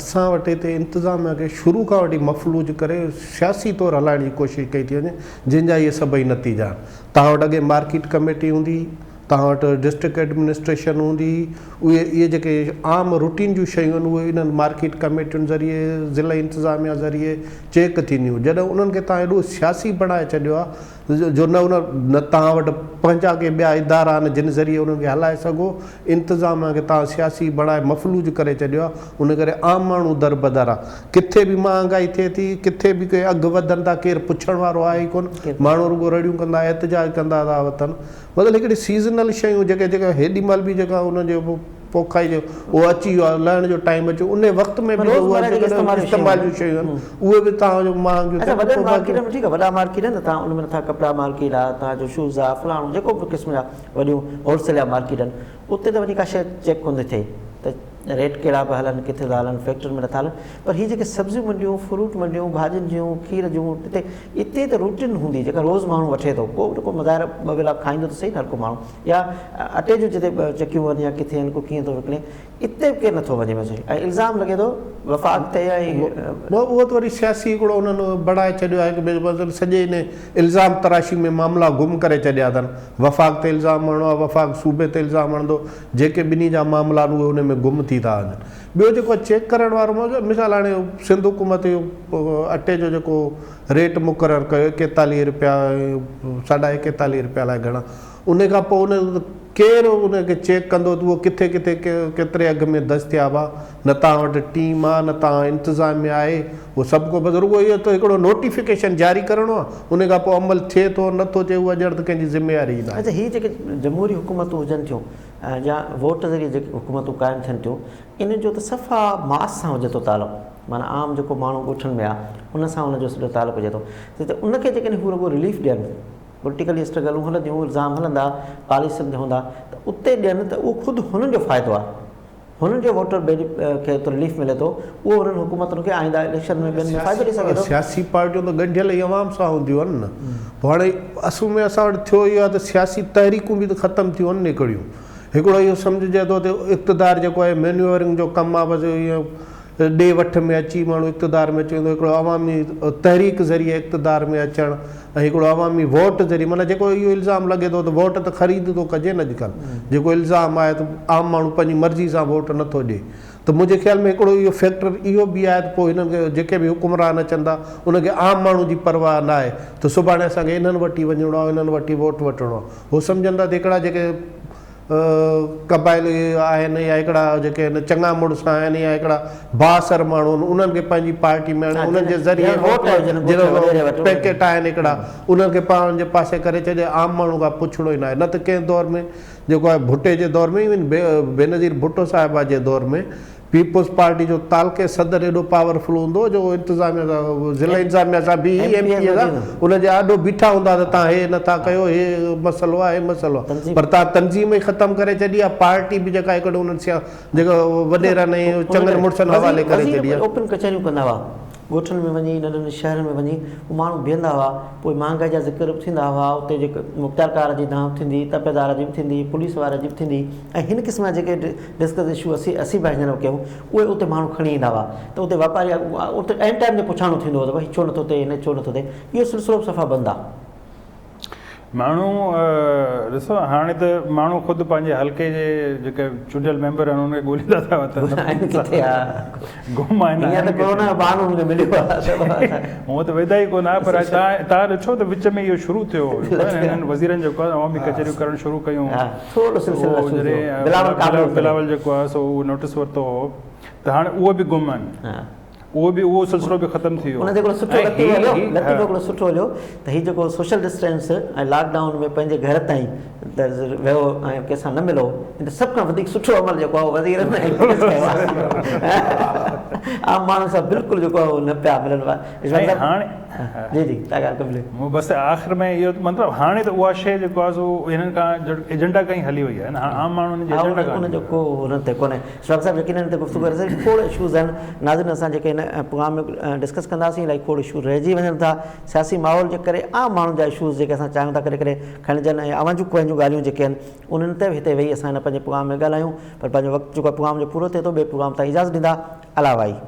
اسان وٽ هتي انتظاميا کي شروع کان وٺي مفلوج ڪري سياسي طور هلائڻ جي ڪوشش ڪئي ٿي وڃي جنهن جا اهي سڀئي نتيجا آهن توهان وٽ اڳي مارڪيٽ ڪميٽي هوندي هئي توهان وٽ ڊسٽرڪٽ ايڊمنسٽريشن هوندي هئي، اهي اهي جيڪي عام روٽين جون شيون آهن اهي انهن مارڪيٽ ڪميٽين ذريعي ضلعي انتظاميا ذريعي چيڪ ٿينديون هيون جڏهن انهن کي توهان ايڏو سياسي بڻائي ڇڏيو آهي جو نه ان نه توهان وٽ پنهنجا ڪي ٻيا ادارا آهن جن ذريعي انهن کي هلائي سگهو انتظاميا کي توهان سياسي بڻائي مفلوج ڪري ڇڏيو آهي ان ڪري عام ماڻهو دربدر آهي ڪٿي به مهانگائي ٿئي ٿي ڪٿي به ڪي اگهه وڌن ٿا ڪير پڇڻ وارو آهي ئي ڪونه ماڻهو رڳو رڙيون ڪندا احتجاج ڪندا ٿا وتن مطلب هڪڙي سيزنل شيون جيڪي جيڪا هيڏي مهل به جيڪا ان جو پوکائي جو اهو اچي ويو آهي لهڻ جو ٽائيم اچي ويو ان وقت ۾ به اهي جيڪڏهن استعمال جون شيون آهن اهي به توهان جو مهانگيون اڇا وڏن مارڪيٽن ۾ ٺيڪ آهي وڏا مارڪيٽ آهن نه توهان ان ۾ نٿا ڪپڙا مارڪيٽ آهي توهان جو شوز آهي فلاڻو جيڪو به قسم جا وڏيون هول سيل جا مارڪيٽ آهن اتي ته وڃي ڪا شيء چيڪ ڪونه ٿي ٿئي ته ريٽ ڪهڙا پيا هلن، ڪٿي ٿا هلن، فيڪٽرين ۾ نٿا هلن پر هي جيڪي سبزيون منڊيون، فروٽ منڊيون، ڀاڄين جون، کير جون اتي اتي ته روٽين هوندي جيڪا روز ماڻهو وٺي ٿو ڪو نه ڪو مظاهر ٻه ويلا کائيندو ته سهي نه هر ڪو ماڻهو يا اٽي جون جتي چڪيون آهن يا ڪٿي آهن ڪو ڪيئن ٿو وڪڻي اتي به ڪير نٿو وڃي وڃي ۽ الزام لڳي ٿو وفاق تي ۽ اهو ته وري سياسي هڪڙو انهن بڻائي ڇڏيو آهي ڪه مطلب سڄي ان الزام تراشي ۾ معاملا گم ڪري ڇڏيا اٿن وفاق تي الزام هڻڻو آهي وفاق صوبي تي الزام هڻندو جيڪي ٻنهي جا معاملا آهن اهي ان ۾ گم ٿي ٿا وڃن. ٻيو جيڪو چيڪ ڪرڻ وارو موضوع آهي مثال هاڻي سنڌ حڪومت اهو اٽي جو جيڪو ريٽ مقرر ڪيو ايڪيتاليهه رپيا ساڍا ايڪيتاليهه رپيا الائي گهڻا ان کان پوء ان ڪير ان کي چيڪ ڪندو ته اهو ڪٿي ڪٿي ڪيتري اگهه ۾ دستياب آهي نه توهان وٽ ٽيم آهي نه توهان انتظاميا آهي اهو سڀ ڪو بس رڳو اهو ته هڪڙو نوٽيفڪيشن جاري ڪرڻو آهي ان کان پوء عمل ٿئي ٿو نه ٿو ٿئي اها ڄڻ ته ڪنهن جي ذميواري ئي ناهي. اڇا هي جيڪي جمهوري حڪومتون هجن ٿيون يا ووٽ ذريعي جيڪي حڪومتون قائم ٿين ٿيون ان جو ته صفا ماس سان هجي ٿو تعلق معنيٰ عام جيڪو ماڻهو ڳوٺن ۾ آهي ان سان ان جو سڄو تعلق هجي ٿو ته ان کي جيڪڏهن هو رڳو رليف ڏين پوليٽيڪلي اسٽرگلون هلنديون الزام هلندا پاليسين تي هوندا ته اتي ڏين ته اهو خود هنن جو فائدو آهي هنن جو ووٽر بيني کي ايترو رليف ملي ٿو اهو هنن حڪومتن کي آئنده اليڪشن ۾ ٻين ۾ فائدو ڏئي سگهي ٿو. سياسي پارٽيون ته ڳنڍيل ئي عوام سان هونديون آهن نه پوء هاڻي اصل ۾ اسان وٽ ٿيو اهو آهي ته سياسي تحريڪون به ته ختم ٿيون آهن نه هڪڙيون. هڪڙو اهو سمجهجي ٿو ته اقتدار جيڪو آهي مينيوئرنگ جو ڪم آهي بس اهو ڏي وٺ ۾ اچي ماڻهو اقتدار ۾ اچي ويندو هڪڙو عوامي تحريڪ ذريعي اقتدار ۾ اچڻ ۽ هڪڙو عوامي ووٽ ذريعي معنيٰ جيڪو اهو الزام لڳي ٿو ته ووٽ ته خريد ٿو ڪجي نه اڄڪلهه جيڪو الزام آهي ته عام ماڻهو پنهنجي مرضي سان ووٽ نٿو ڏي ته منهنجي خيال ۾ هڪڙو اهو فيڪٽر اهو به آهي ته پوء هنن کي جيڪي به حڪمران اچن ٿا ان کي عام ماڻهو جي پرواهه ناهي ته سڀاڻي اسان کي انهن وٽ ئي وڃڻو آهي انهن وٽ ئي ووٽ وٺڻو آهي هو سمجهن ٿا ته هڪڙا جيڪي قبائلي آهن يا هڪڙا جيڪي آهن چڱا مڙس آهن يا هڪڙا بااثر ماڻهو آهن انهن کي پنهنجي پارٽي ۾ آڻي انهن جي ذريعي ووٽ پيڪيٽ آهن هڪڙا انهن کي پاڻ جي پاسي ڪري ڇڏي عام ماڻهو کان پڇڻو ئي ناهي نه ته ڪنهن دور ۾ جيڪو آهي ڀٽي جي دور ۾ ايون بينظير ڀٽو صاحبه جي دور ۾ پيپلز پارٽي جو تعلقي صدر ايڏو پاور فل هوندو هو جو انتظاميه سان ضلعي انتظاميه سان بيهي ايم پي اي سان ان جي آڏو بيٺا هوندا ته تان هي نه ٿا ڪيو هي مسئلو آهي هي مسئلو آهي پر تان تنظيم ئي ختم ڪري ڇڏي آهي پارٽي به جيڪا هڪڙو انهن سيا جيڪا وڏيرن ۽ چڱن مڙسن حوالي ڪري ڇڏي آهي. اوپن ڪچهريون ڪندا هئا ڳوٺن ۾ وڃي ننڍن شهرن ۾ وڃي پوء ماڻهو بيهندا هئا پوء مهانگائي جا ذڪر به ٿيندا هئا اتي جيڪي مختيارڪار جي دانهن به ٿيندي تپيدار جي به ٿيندي پوليس واري جي به ٿيندي ۽ هن قسم جا جيڪي ڊسڪس اشو اسين اسين به هينئر ڪيون اهي اتي ماڻهو کڻي ايندا هئا ته اتي واپاري اتي عين ٽائيم تي پڇاڻو ٿيندو هو ته ڀائي ڇو نٿو ٿئي هن ڇو نٿو ٿئي اهو سلسلو به صفا بند آ. ماڻهو ڏسو هاڻي ته ماڻهو خود پنهنجي حلقي جي جيڪي چونڊيل ميمبر آهن انهن کي ڳوليندا ٿا وتن آهن ڪٿي ها گم آهن هينئر ته ڪورونا جو بهانو هن کي مليو آهي هونء ته ويندا ئي ڪونه پر تان ڏٺو ته وچ ۾ اهو شروع ٿيو هو هنن وزيرن جيڪو آهي عوامي ڪچهريون ڪرڻ شروع ڪيون ٿورو سلسلو شروع ٿيو بلاول قابلو بلاول جيڪو آهي سو اهو نوٽس ورتو هو ته هاڻي اهو به گم آهن اهو به اهو سلسلو به ختم ٿي ويو. ان تي هڪڙو سٺو لطيفو هليو لطيفو هڪڙو سٺو هليو ته هي جيڪو سوشل ڊسٽينس ۽ لاڪ ڊائون ۾ پنهنجي گهر تائين ويو ۽ ڪنهن سان نه ملو ان تي سڀ کان وڌيڪ سٺو عمل جيڪو آهي وزيرن ۽ پوليس ڪيو آهي عام ماڻهن سان بلڪل جيڪو آهي نه پيا ملن هاڻي جي جي تا ڳالهه ڪمپليٽ مون بس آخر ۾ اهو مطلب هاڻي ته اها شيء جيڪو آهي سو هنن کان ايجنڊا کان ئي هلي وئي آهي نه عام ماڻهن جي ايجنڊا کان ان جو ڪو هن تي ڪونهي شوڪ صاحب يقينن هتي گفتگو ڪري سگهي کوڙ اشوز آهن ناظرين اسان جيڪي هن پروگرام ۾ ڊسڪس ڪنداسين الائي کوڙ اشوز رهجي وڃن ٿا سياسي ماحول جي ڪري عام ماڻهن جا اشوز جيڪي اسان چاهيون ٿا ڪڏهن ڪڏهن کڻجن ۽ اوهان جون پنهنجون ڳالهيون جيڪي آهن انهن تي به هتي ويهي اسان هن پنهنجي پروگرام ۾ ڳالهايون پر پنهنجو وقت جيڪو پروگرام جو پورو ٿئي ٿو ٻئي پروگرام تائين اجازت ڏيندا الله وائي.